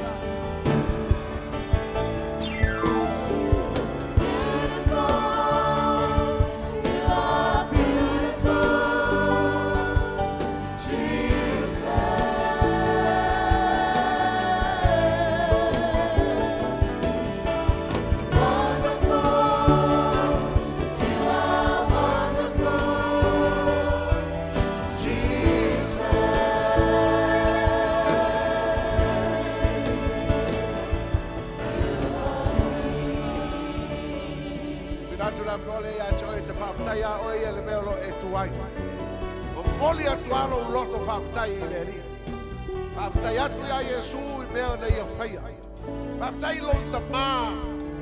Beautiful, you are beautiful, Jesus. Wonderful, you are wonderful, Jesus. Pinatu la mnole ia te oe te whaapatai a oe ia le mea o lo e tu ai. O moli atu alo u loto whaapatai i le ria. Whaapatai atu ia Iesu i mea na ia whaia. Whaapatai lo tamā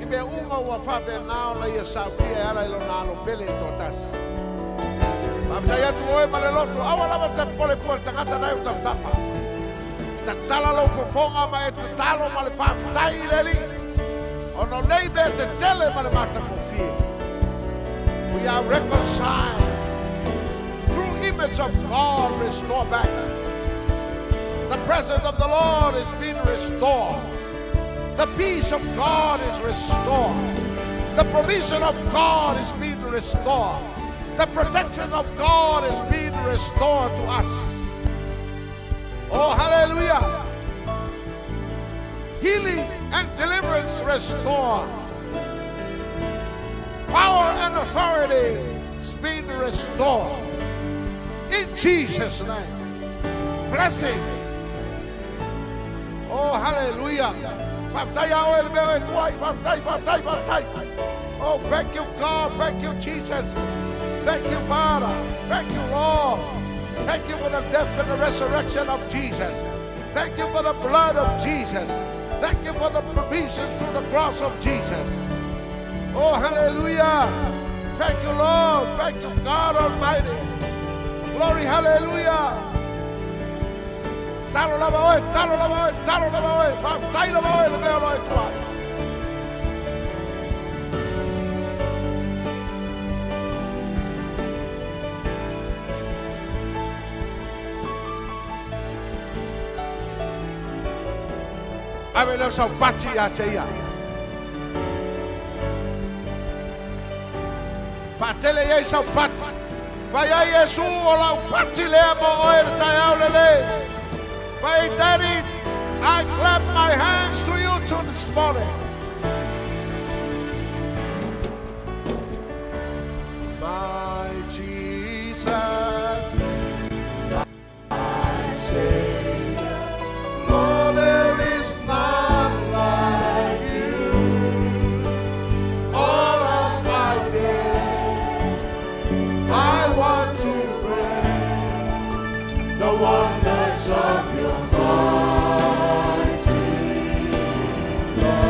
i mea uma ua whape nao na ia saunia e ala i lona alo pele i tō tasi. Whaapatai atu oe ma le loto, aua lava te pole fua le tangata nai o tafatafa. Tatala lou fofoga ma e tatalo ma le faafetai i le Alii, ona o nei mea tetele ma le matagofie. We are reconciled. True image of God restored back. The presence of the Lord is being restored. The peace of God is restored. The provision of God is being restored. The protection of God is being restored to us. Oh, hallelujah. Healing and deliverance restored. Power and authority is being restored. In Jesus' name. Blessing. Oh, hallelujah. Faafetai ia oe le mea o e tu ai. Faafetai, faafetai, faafetai. Oh, thank you, God. Thank you, Jesus. Thank you, Father. Thank you, Lord. Thank you for the death and the resurrection of Jesus. Thank you for the blood of Jesus. Thank you for the provisions through the cross of Jesus. Oh, hallelujah. Thank you, Lord. Thank you, God Almighty. Glory, hallelujah. Talo lava oe, talo lava oe, talo lava oe, faafetai lava oe le mea o lo e tu ai. Ave leo sau fati ia te ia. Faatele i ai sau fati. Fai ai Iesu o lau fati lea mo oe le taeao lenei. Fai, Daddy, I clap my hands to you to this morning. My Jesus, my Savior, Lord, there is none like you. All of my days, I want to pray the wonders of your mighty love.